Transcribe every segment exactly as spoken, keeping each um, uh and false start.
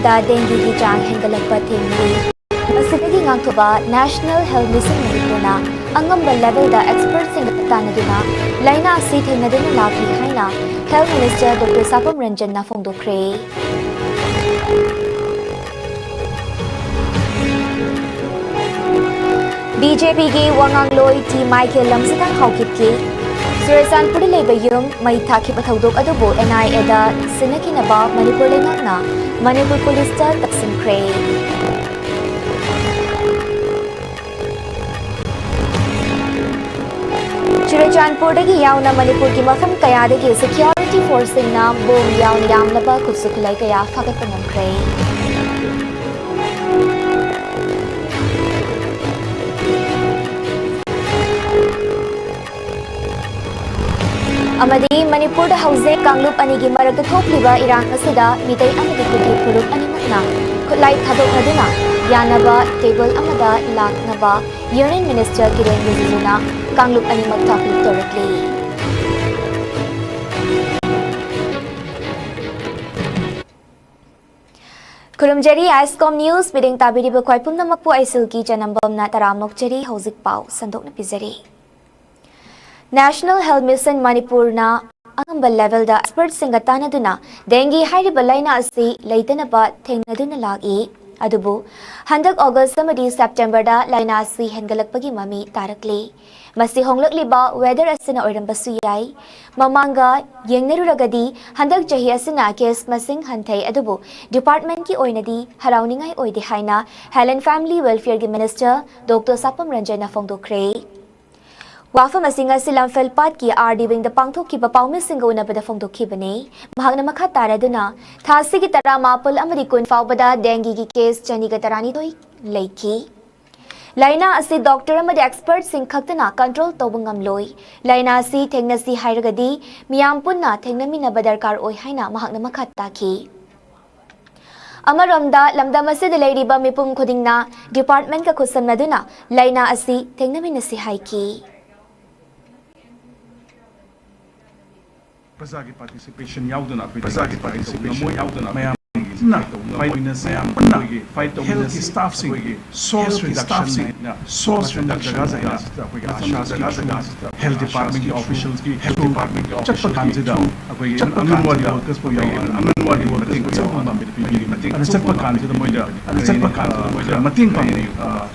ꯗꯦꯡꯒꯤꯒꯤ ꯆꯥꯡ ꯍꯦꯟꯒꯠꯂꯛꯄ ꯊꯦꯡꯅꯔꯤ꯫ ꯃꯁꯤꯗꯒꯤ ꯉꯥꯛꯊꯣꯛꯄ National Health Mission ꯃꯅꯤꯄꯨꯔꯅ ꯑꯉꯝꯕ levelꯗ expertꯁꯤꯡꯒ ꯇꯥꯟꯅꯗꯨꯅ ꯂꯥꯏꯅꯥ ꯑꯁꯤ ꯊꯦꯡꯅꯗꯨꯅ ꯂꯥꯛꯂꯤ ꯍꯥꯏꯅ Health Minister Doctor ꯁꯥꯄꯝ ꯔꯟꯖꯟꯅ ꯐꯣꯡꯗꯣꯛꯈ꯭ꯔꯦ꯫ ꯕꯤ ꯖꯦ ꯄꯤꯒꯤ ꯋꯥꯉꯥꯡꯂꯣꯏ ꯇꯤ ꯃꯥꯏꯀꯦꯜ ꯂꯝꯁꯤꯗ ꯍꯧꯈꯤꯕꯒꯤ ꯆꯨꯔꯆꯥꯟꯄꯨꯔꯗ ꯂꯩꯕ ꯌꯨꯝ ꯃꯩ ꯊꯥꯈꯤꯕ ꯊꯧꯗꯣꯛ ꯑꯗꯨꯕꯨ ꯑꯦꯟ ꯑꯥꯏ ꯑꯦꯗ ꯁꯤꯟꯅꯈꯤꯅꯕ ꯃꯅꯤꯄꯨꯔ ꯂꯩꯉꯥꯛꯅ ꯃꯅꯤꯄꯨꯔ ꯄꯨꯂꯤꯁꯇ ꯇꯛꯁꯤꯟꯈ꯭ꯔꯦ꯫ ꯆꯨꯔꯆꯥꯟꯄꯨꯔꯗꯒꯤ ꯌꯥꯎꯅ ꯃꯅꯤꯄꯨꯔꯒꯤ ꯃꯐꯝ ꯀꯌꯥꯗꯒꯤ security forceꯁꯤꯡꯅ ꯕꯣꯝ ꯌꯥꯎꯅ ꯌꯥꯝꯂꯕ ꯈꯨꯠꯁꯨ ꯈꯨꯠꯂꯥꯏ ꯀꯌꯥ ꯐꯥꯒꯠꯄ ꯉꯝꯈ꯭ꯔꯦ꯫ ꯑꯃꯗꯤ ꯃꯅꯤꯄꯨꯔꯗ ꯍꯧꯖꯤꯛ ꯀꯥꯡꯂꯨꯞ ꯑꯅꯤꯒꯤ ꯃꯔꯛꯇ ꯊꯣꯛꯂꯤꯕ ꯏꯔꯥꯡ ꯑꯁꯤꯗ ꯃꯤꯇꯩ ꯑꯃꯗꯤ ꯀꯨꯀꯤ ꯐꯨꯔꯨꯞ ꯑꯅꯤꯃꯛꯅ ꯈꯨꯠꯂꯥꯏ ꯊꯥꯗꯣꯛꯅꯗꯨꯅ ꯌꯥꯅꯕ table ꯑꯃꯗ ꯂꯥꯛꯅꯕ Union Minister ꯀꯤꯔꯦꯟ ꯔꯤꯖꯤꯖꯨꯅ ꯀꯥꯡꯂꯨꯞ ꯑꯅꯤꯃꯛꯇ ꯑꯄꯤꯜ ꯇꯧꯔꯛꯂꯤ꯫ ꯈꯨꯔꯨꯝꯖꯔꯤ ꯑꯥꯏꯁꯀꯣꯝ ꯅ꯭ꯌꯨꯁ ꯃꯤꯠꯌꯦꯡ ꯇꯥꯕꯤꯔꯤꯕ ꯈ꯭ꯋꯥꯏ ꯄꯨꯝꯅꯃꯛꯄꯨ ꯑꯩ ꯁꯤꯜꯀꯤ ꯆꯅꯝꯕꯝꯅ ꯇꯔꯥꯝꯅ ꯑꯣꯛꯆꯔꯤ꯫ ꯍꯧꯖꯤꯛ ꯄꯥꯎ ꯁꯟꯗꯣꯛꯅ ꯄꯤꯖꯔꯤ꯫ National Health Mission ꯃꯅꯤꯄꯨꯔꯅ ꯑꯉꯝꯕ levelꯗ expertꯁꯤꯡꯒ ꯇꯥꯟꯅꯗꯨꯅ dengue ꯍꯥꯏꯔꯤꯕ ꯂꯥꯏꯅꯥ ꯑꯁꯤ ꯂꯩꯇꯅꯕ ꯊꯦꯡꯅꯗꯨꯅ ꯂꯥꯛꯏ꯫ ꯑꯗꯨꯕꯨ ꯍꯟꯗꯛ August ꯑꯃꯗꯤ Septemberꯗ ꯂꯥꯏꯅꯥ ꯑꯁꯤ ꯍꯦꯟꯒꯠꯂꯛꯄꯒꯤ ꯃꯃꯤ ꯇꯥꯔꯛꯂꯤ꯫ ꯃꯁꯤ ꯍꯣꯡꯂꯛꯂꯤꯕ weather ꯑꯁꯤꯅ ꯑꯣꯏꯔꯝꯕꯁꯨ ꯌꯥꯏ꯫ ꯃꯃꯥꯡꯒ ꯌꯦꯡꯅꯔꯨꯔꯒꯗꯤ ꯍꯟꯗꯛ ꯆꯍꯤ ꯑꯁꯤꯅ case ꯃꯁꯤꯡ ꯍꯟꯊꯩ, ꯑꯗꯨꯕꯨ departmentꯀꯤ ꯑꯣꯏꯅꯗꯤ ꯍꯔꯥꯎꯅꯤꯡꯉꯥꯏ ꯑꯣꯏꯗꯦ ꯍꯥꯏꯅ Health and Family Welfareꯒꯤ Minister Doctor Sapam ꯔꯟꯖꯟꯅ ꯐꯣꯡꯗꯣꯛꯈ꯭ꯔꯦ꯫ ꯋꯥꯐꯝ ꯑꯁꯤ ꯉꯁꯤ ꯂꯝꯐꯦꯜꯄꯥꯠꯀꯤ ꯑꯥꯔ ꯗꯤ ꯋꯤꯡꯗ ꯄꯥꯡꯊꯣꯛꯈꯤꯕ ꯄꯥꯎꯃꯤꯁꯤꯡꯒ ꯎꯅꯕꯗ ꯐꯣꯡꯗꯣꯛꯈꯤꯕꯅꯤ꯫ ꯃꯍꯥꯛꯅ ꯃꯈꯥ ꯇꯥꯔꯗꯨꯅ ꯊꯥ ꯑꯁꯤꯒꯤ ꯇꯔꯥꯃꯥꯄꯜ ꯑꯃꯗꯤ ꯀꯨꯟ ꯐꯥꯎꯕꯗ dengueꯒꯤ case ꯆꯅꯤꯒ ꯇꯔꯥꯅꯤꯊꯣꯏ ꯂꯩꯈꯤ꯫ ꯂꯥꯏꯅꯥ ꯑꯁꯤ doctor ꯑꯃꯗꯤ expertꯁꯤꯡ ꯈꯛꯇꯅ control ꯇꯧꯕ ꯉꯝꯂꯣꯏ꯫ ꯂꯥꯏꯅꯥ ꯑꯁꯤ ꯊꯦꯡꯅꯁꯤ ꯍꯥꯏꯔꯒꯗꯤ ꯃꯤꯌꯥꯝ ꯄꯨꯟꯅ ꯊꯦꯡꯅꯃꯤꯟꯅꯕ ꯗꯔꯀꯥꯔ ꯑꯣꯏ ꯍꯥꯏꯅ ꯃꯍꯥꯛꯅ ꯃꯈꯥ ꯇꯥꯈꯤ꯫ ꯑꯃꯔꯣꯝꯗ ꯂꯝꯗꯝ ꯑꯁꯤꯗ ꯂꯩꯔꯤꯕ ꯃꯤꯄꯨꯝ ꯈꯨꯗꯤꯡꯅ departmentꯀ ꯈꯨꯠꯁꯝꯅꯗꯨꯅ ꯂꯥꯏꯅꯥ ꯑꯁꯤ ꯊꯦꯡꯅꯃꯤꯟꯅꯁꯤ ꯍꯥꯏꯈꯤ꯫ ꯄ꯭ꯔꯖꯥꯒꯤ participation ꯌꯥꯎꯗꯅ ꯑꯩꯈꯣꯏ ꯄ꯭ꯔꯖꯥꯒꯤ participation ꯌꯥꯎꯗꯅ ꯃꯌꯥꯝꯒꯤ ꯄꯨꯟꯅ ꯐꯥꯏꯠ ꯇꯧꯅꯕ ꯃꯌꯥꯝ ꯄꯨꯟꯅ ꯑꯩꯈꯣꯏꯒꯤ ꯐꯥꯏꯠ ꯇꯧꯃꯤꯟꯅꯁꯤ꯫ ꯍꯦꯜꯊꯀꯤ ꯁ꯭ꯇꯥꯐꯁꯤꯡ ꯑꯩꯈꯣꯏꯒꯤ ꯁꯣꯔꯁ ꯍꯦꯜꯊꯀꯤ ꯔꯤꯗꯛꯁꯟ ꯁ꯭ꯇꯥꯐꯁꯤꯡ ꯍꯥꯏꯅ ꯁꯣꯔꯁ ꯃꯇꯝ ꯔꯤꯗꯛꯁꯟ ꯖꯒꯥ ꯍꯥꯏꯅ ꯖꯒꯥꯁꯤꯗ ꯑꯩꯈꯣꯏꯒꯤ ꯃꯇꯝ ꯑꯥꯁꯥꯒꯤ ꯖꯒꯥ ꯊ꯭ꯔꯨ, ꯖꯒꯥꯁꯤꯗ ꯍꯦꯜꯊ ꯑꯥꯁꯥꯒꯤ ꯗꯤꯄꯥꯔꯠꯃꯦꯟꯒꯤ ꯊ꯭ꯔꯨ, ꯑꯣꯐꯤꯁꯤꯌꯦꯜꯁꯀꯤ ꯍꯦꯜꯊ ꯊ꯭ꯔꯨ ꯗꯤꯄꯥꯔꯠꯃꯦꯟꯒꯤ ꯆꯠꯄ ꯑꯣꯐꯤꯁꯤꯌꯦꯜꯁꯀꯤ ꯀꯥꯟꯁꯤꯗ ꯊ꯭ꯔꯨ ꯑꯩꯈꯣꯏꯒꯤ ꯆꯠꯄ ꯑꯪꯒꯟꯋꯥꯗꯤ ꯀꯥꯟꯁꯤꯗ ꯋꯥꯔꯀꯔꯁꯄꯨ ꯑꯩꯈꯣꯏꯒꯤ ꯌꯥꯎꯔꯒ ꯑꯪꯒꯟꯋꯥꯗꯤ ꯃꯇꯦꯡ ꯋꯥꯔꯀꯔꯁꯄꯨ ꯑꯆꯧꯕ ꯌꯥꯎꯔꯒ ꯄꯥꯡꯕꯤꯕ ꯄꯤꯕꯤꯔꯤ꯫ ꯃꯇꯦꯡ ꯑꯗꯨꯅ ꯆꯠꯄ ꯑꯆꯧꯕ ꯀꯥꯟꯁꯤꯗ ꯃꯣꯏꯗ ꯄꯤꯕꯤꯔꯤ꯫ ꯑꯗꯨꯅ ꯆꯠꯄ ꯀꯥꯟꯁꯤꯗ ꯃꯣꯏꯗ ꯃꯇꯦꯡ ꯄꯥꯡ-, ꯑ,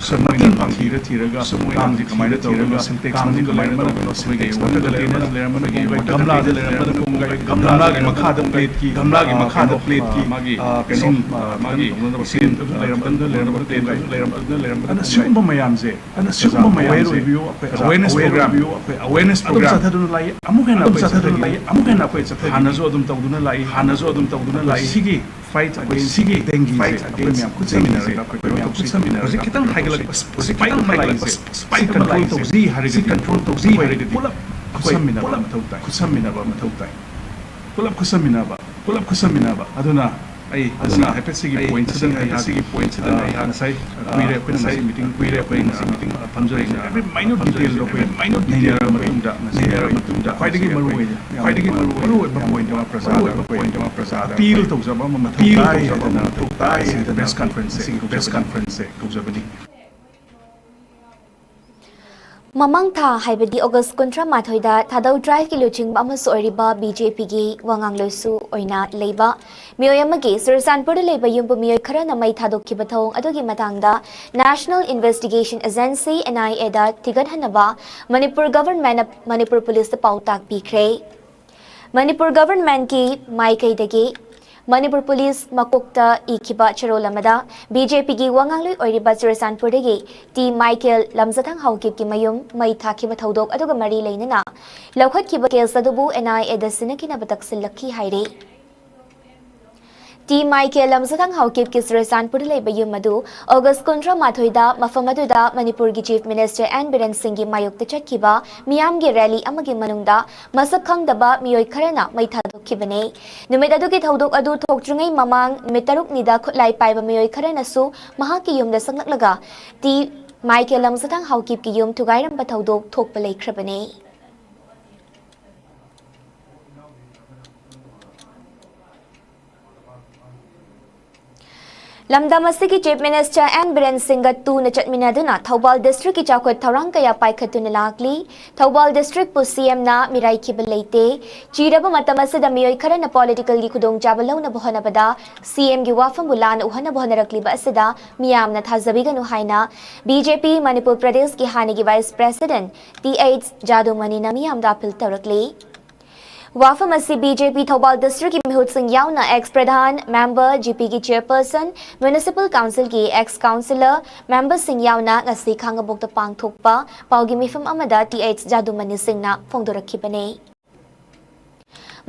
ꯃꯇꯦꯡ ꯄꯥꯡꯊꯤꯔ ꯊꯤꯔꯒ ꯀꯥꯡꯁꯤ ꯀꯃꯥꯏꯅ ꯇꯧꯔꯒ ꯁꯤꯟꯇꯦꯛꯁ ꯀꯥꯡꯁꯤ ꯀꯃꯥꯏꯅ ꯇꯧꯔꯒ ꯁꯤꯟꯇꯦꯛꯁ ꯋꯥꯇꯔ ꯀꯟꯇꯦꯅꯔ ꯂꯩꯔꯝꯕꯅ ꯄꯨꯡꯈꯩ, ꯒꯝꯂꯥꯗ ꯂꯩꯔꯝꯕꯅ ꯄꯨꯡꯈꯩ, ꯒꯝꯂꯥꯒꯤ ꯃꯈꯥꯗ ꯄ꯭ꯂꯦꯠꯀꯤ, ꯒꯝꯂꯥꯒꯤ ꯃꯈꯥꯗ ꯄ꯭ꯂꯦꯠꯀꯤ, ꯃꯥꯒꯤ, ꯑ, ꯀꯩꯅꯣ, ꯏꯁꯤꯡ, ꯑ, ꯃꯥꯒꯤ ꯏꯁꯤꯡ ꯂꯩꯔꯝꯕꯗ ꯂꯩꯔꯝꯕ ꯄꯨꯡꯈꯩ, ꯂꯩꯔꯝꯕꯗ ꯂꯩꯔꯝꯕ ꯑꯗꯨꯅ ꯁꯤꯒꯨꯝꯕ ꯃꯌꯥꯝꯁꯦ, ꯑꯗꯨꯅ ꯁꯤꯒꯨꯝꯕ ꯃꯌꯥꯝꯁꯦ ꯑꯋꯦꯌꯔ ꯑꯣꯏꯕꯤꯌꯨ, ꯑꯩꯈꯣꯏ ꯑꯋꯦꯌꯔꯅꯦꯁ ꯄ꯭ꯔꯣꯒ꯭ꯔꯥꯝ ꯑꯗꯨꯝ ꯆꯠꯊꯗꯨꯅ ꯂꯥꯛꯏ꯫ ꯑꯃꯨꯛ ꯍꯦꯟꯅ ꯑꯗꯨꯝ ꯑꯩꯈꯣꯏ ꯆꯠꯊꯗꯨꯅ ꯂꯥꯛꯏ꯫ ꯑꯃꯨꯛ ꯍꯦꯟꯅ ꯑꯩꯈꯣꯏ ꯆꯠꯊꯗꯨꯅ ꯍꯥꯟꯅꯁꯨ ꯑꯗꯨꯝ ꯇꯧꯗꯨꯅ ꯂꯥꯛꯏ꯫ ꯍꯥꯟꯅꯁꯨ ꯑꯗꯨꯝ ꯇꯧꯗꯨꯅ ꯂꯥꯛꯏ꯫ ꯁꯤꯒꯤ ꯐꯥꯏꯠ ꯑꯩꯈꯣꯏ ꯁꯤꯒꯤ ꯗꯦꯡꯒꯤꯁꯦ ꯐꯥꯏꯠ ꯑꯩꯈꯣꯏ ꯃꯌꯥꯝ ꯈꯨꯠꯁꯝꯃꯤꯟꯅꯔꯒ ꯑꯩꯈꯣꯏ ꯃꯌꯥꯝ ꯈꯨꯠꯁꯝꯃꯤꯟꯅꯔꯒ ꯍꯧꯖꯤꯛ ꯈꯤꯇꯪ ꯍꯥꯏꯒꯠꯂꯛꯄ, ꯁ꯭ꯄꯥꯏꯛ ꯑꯃ ꯂꯥꯛꯏꯁꯦ, ꯁꯤ ꯀꯟꯇ꯭ꯔꯣꯜ ꯇꯧꯁꯤ ꯍꯥꯏꯔꯒꯗꯤ, ꯁꯤ ꯀꯟꯇ꯭ꯔꯣꯜ ꯇꯧꯁꯤ ꯍꯥꯏꯔꯒꯗꯤ ꯄꯨꯂꯞ ꯈꯨꯠꯁꯝꯃꯤꯟꯅꯕ ꯃꯊꯧ ꯇꯥꯏ꯫ ꯈꯨꯠꯁꯝꯃꯤꯟꯅꯕ ꯃꯊꯧ ꯇꯥꯏ꯫ ꯄꯨꯂꯞ ꯈꯨꯠꯁꯝꯃꯤꯟꯅꯕ, ꯄꯨꯂꯞ ꯈꯨꯠꯁꯝꯃꯤꯟꯅꯕ꯫ ꯑꯗꯨꯅ ꯑꯩ ꯉꯁꯤ ꯍꯥꯏꯐꯦꯠ ꯁꯤꯒꯤ ꯄꯣꯏꯟꯠꯁꯤꯗ ꯉꯥꯏꯍꯥꯛ, ꯉꯁꯥꯏ ꯀꯨꯏꯔꯦ ꯑꯩꯈꯣꯏꯅ ꯉꯁꯤ ꯃꯤꯇꯤꯡ, ꯀꯨꯏꯔꯦ ꯑꯩꯈꯣꯏꯅ ꯉꯁꯤ ꯃꯤꯇꯤꯡ ꯐꯝꯖꯔꯤꯁꯦ꯫ ꯑꯦꯚ꯭ꯔꯤ ꯃꯥꯏꯅ꯭ꯌꯨꯠ ꯗꯤꯇꯦꯜꯗꯣ ꯑꯩꯈꯣꯏ ꯅꯩꯅꯔꯕ ꯃꯇꯨꯡꯗ, ꯉꯁꯤ ꯅꯩꯅꯔꯕ ꯃꯇꯨꯡꯗ ꯈ꯭ꯋꯥꯏꯗꯒꯤ ꯃꯔꯨ ꯑꯣꯏꯅ, ꯈ꯭ꯋꯥꯏꯗꯒꯤ ꯃꯔꯨ ꯑꯣꯏꯕ ꯄꯣꯏꯟꯠ ꯑꯃ ꯄ꯭ꯔꯖꯥꯗ ꯑꯩꯈꯣꯏ ꯑꯄꯤꯜ ꯇꯧꯖꯕ ꯑꯃ ꯃꯊꯧ ꯇꯥꯏ ꯍꯥꯏꯗꯅ ꯃꯊꯧ ꯇꯥꯏ ꯍꯥꯏꯗꯅ ꯄ꯭ꯔꯦꯁ ꯀꯟꯐꯔꯦꯟꯁꯁꯦ, ꯄ꯭ꯔꯦꯁ ꯀꯟꯐꯔꯦꯟꯁꯁꯦ ꯇꯧꯖꯕꯅꯤ꯫ ꯃꯃꯥꯡ ꯊꯥ, ꯍꯥꯏꯕꯗꯤ ꯑꯣꯒꯁ ꯀꯨꯟꯊ꯭ꯔꯥ ꯃꯥꯊꯣꯏꯗ ꯊꯥꯗꯧ ꯇ꯭ꯔꯥꯏꯕꯀꯤ ꯂꯨꯆꯤꯡꯕ ꯑꯃꯁꯨ ꯑꯣꯏꯔꯤꯕ ꯕꯤ ꯖꯦ ꯄꯤꯒꯤ ꯋꯥꯉꯥꯡꯂꯣꯏꯁꯨ ꯑꯣꯏꯅ ꯂꯩꯕ ꯃꯤꯑꯣꯏ ꯑꯃꯒꯤ ꯆꯨꯔꯆꯥꯟꯄꯨꯔꯗ ꯂꯩꯕ ꯌꯨꯝꯕꯨ ꯃꯤꯑꯣꯏ ꯈꯔꯅ ꯃꯩ ꯊꯥꯗꯣꯛꯈꯤꯕ ꯊꯧꯑꯣꯡ ꯑꯗꯨꯒꯤ ꯃꯇꯥꯡꯗ National Investigation Agency, N I A, ꯗ ꯊꯤꯒꯠꯍꯟꯅꯕ ꯃꯅꯤꯄꯨꯔ ꯒꯚꯔꯟꯃꯦꯟꯠꯅ ꯃꯅꯤꯄꯨꯔ ꯄꯨꯂꯤꯁꯇ ꯄꯥꯎ ꯇꯥꯛꯄꯤꯈ꯭ꯔꯦ꯫ ꯃꯅꯤꯄꯨꯔ ꯒꯚꯔꯟꯃꯦꯟꯠꯀꯤ ꯃꯥꯏꯀꯩꯗꯒꯤ ꯃꯅꯤꯄꯨꯔ ꯄꯨꯂꯤꯁ ꯃꯀꯣꯛꯇ ꯏꯈꯤꯕ ꯆꯦꯔꯣꯜ ꯑꯃꯗ ꯕꯤ ꯖꯦ ꯄꯤꯒꯤ ꯋꯥꯉꯥꯡꯂꯣꯏ ꯑꯣꯏꯔꯤꯕ ꯆꯨꯔꯆꯥꯟꯄꯨꯔꯗꯒꯤ ꯇꯤ ꯃꯥꯏꯀꯦꯜ ꯂꯝꯖꯥꯊꯥꯡ ꯍꯥꯎꯀꯤꯞꯀꯤ ꯃꯌꯨꯝ ꯃꯩ ꯊꯥꯈꯤꯕ ꯊꯧꯗꯣꯛ ꯑꯗꯨꯒ ꯃꯔꯤ ꯂꯩꯅꯅ ꯂꯧꯈꯠꯈꯤꯕ ꯀꯦꯁ ꯑꯗꯨꯕꯨ N I A ꯗ ꯁꯤꯟꯅꯈꯤꯅꯕ ꯇꯛꯁꯤꯜꯂꯛꯈꯤ ꯍꯥꯏꯔꯤ꯫ ꯇꯤ ꯃꯥꯏꯀꯦꯜ ꯂꯝꯖꯥꯊꯥꯡ ꯍꯥꯎꯀꯤꯞꯀꯤ ꯆꯨꯔꯆꯥꯟꯄꯨꯔꯗ ꯂꯩꯕ ꯌꯨꯝ ꯑꯗꯨ ꯑꯣꯒꯁ ꯀꯨꯟꯊ꯭ꯔꯥ ꯃꯥꯊꯣꯏꯗ ꯃꯐꯝ ꯑꯗꯨꯗ ꯃꯅꯤꯄꯨꯔꯒꯤ ꯆꯤꯐ ꯃꯤꯅꯤꯁꯇꯔ ꯑꯦꯟ ꯕꯤꯔꯦꯟ ꯁꯤꯡꯒꯤ ꯃꯥꯌꯣꯛꯇ ꯆꯠꯈꯤꯕ ꯃꯤꯌꯥꯝꯒꯤ ꯔꯦꯂꯤ ꯑꯃꯒꯤ ꯃꯅꯨꯡꯗ ꯃꯁꯛ ꯈꯪꯗꯕ ꯃꯤꯑꯣꯏ ꯈꯔꯅ ꯃꯩ ꯊꯥꯗꯣꯛꯈꯤꯕꯅꯤ꯫ ꯅꯨꯃꯤꯠ ꯑꯗꯨꯒꯤ ꯊꯧꯗꯣꯛ ꯑꯗꯨ ꯊꯣꯛꯇ꯭ꯔꯤꯉꯩ ꯃꯃꯥꯡ ꯅꯨꯃꯤꯠ ꯇꯔꯨꯛꯅꯤꯗ ꯈꯨꯠꯂꯥꯏ ꯄꯥꯏꯕ ꯃꯤꯑꯣꯏ ꯈꯔꯅꯁꯨ ꯃꯍꯥꯛꯀꯤ ꯌꯨꯝꯗ ꯆꯪꯂꯛꯂꯒ ꯇꯤ ꯃꯥꯏꯀꯦꯜ ꯂꯝꯖꯥꯊꯥꯡ ꯍꯥꯎꯀꯤꯞꯀꯤ ꯌꯨꯝ ꯊꯨꯒꯥꯏꯔꯝꯕ ꯊꯧꯗꯣꯛ ꯊꯣꯛꯄ ꯂꯩꯈ꯭ꯔꯕꯅꯤ꯫ ꯂꯝꯗꯝ ꯑꯁꯤꯒꯤ Chief Minister N Biren Singhꯒ ꯇꯨꯅ ꯆꯠꯃꯤꯟꯅꯗꯨꯅ ꯊꯧꯕꯥꯜ districtꯀꯤ ꯆꯥꯎꯈꯠ ꯊꯧꯔꯥꯡ ꯀꯌꯥ ꯄꯥꯏꯈꯠꯇꯨꯅ ꯂꯥꯛꯂꯤ꯫ ꯊꯧꯕꯥꯜ districtꯄꯨ CMꯅ ꯃꯤꯔꯥꯏꯈꯤꯕ ꯂꯩꯇꯦ꯫ ꯆꯤꯔꯕ ꯃꯇꯝ ꯑꯁꯤꯗ ꯃꯤꯑꯣꯏ ꯈꯔꯅ politicalꯒꯤ ꯈꯨꯗꯣꯡꯆꯥꯕ ꯂꯧꯅꯕ ꯍꯣꯠꯅꯕꯗ CMꯒꯤ ꯋꯥꯐꯝꯕꯨ ꯂꯥꯟꯅ ꯎꯍꯟꯅꯕ ꯍꯣꯠꯅꯔꯛꯂꯤꯕ ꯑꯁꯤꯗ ꯃꯤꯌꯥꯝꯅ ꯊꯥꯖꯕꯤꯒꯅꯨ ꯍꯥꯏꯅ BJP ꯃꯅꯤꯄꯨꯔ ꯄ꯭ꯔꯗꯦꯁꯀꯤ ꯍꯥꯟꯅꯒꯤ Vice President Th Jadumaniꯅ ꯃꯤꯌꯥꯝꯗ appeal ꯇꯧꯔꯛꯂꯤ꯫ ꯋꯥꯐꯝ ꯑꯁꯤ BJP ꯊꯧꯕꯥꯜ districtꯀꯤ ꯃꯤꯍꯨꯠꯁꯤꯡ ꯌꯥꯎꯅ ex ꯄ꯭ꯔꯙꯥꯟ, member, GPꯒꯤ chairperson, municipal councilꯒꯤ ex councillor, memberꯁꯤꯡ ꯌꯥꯎꯅ ꯉꯁꯤ ꯈꯥꯡꯉꯕꯣꯛꯇ ꯄꯥꯡꯊꯣꯛꯄ ꯄꯥꯎꯒꯤ ꯃꯤꯐꯝ ꯑꯃꯗ Th Jadumani Singhꯅ ꯐꯣꯡꯗꯣꯔꯛꯈꯤꯕꯅꯤ꯫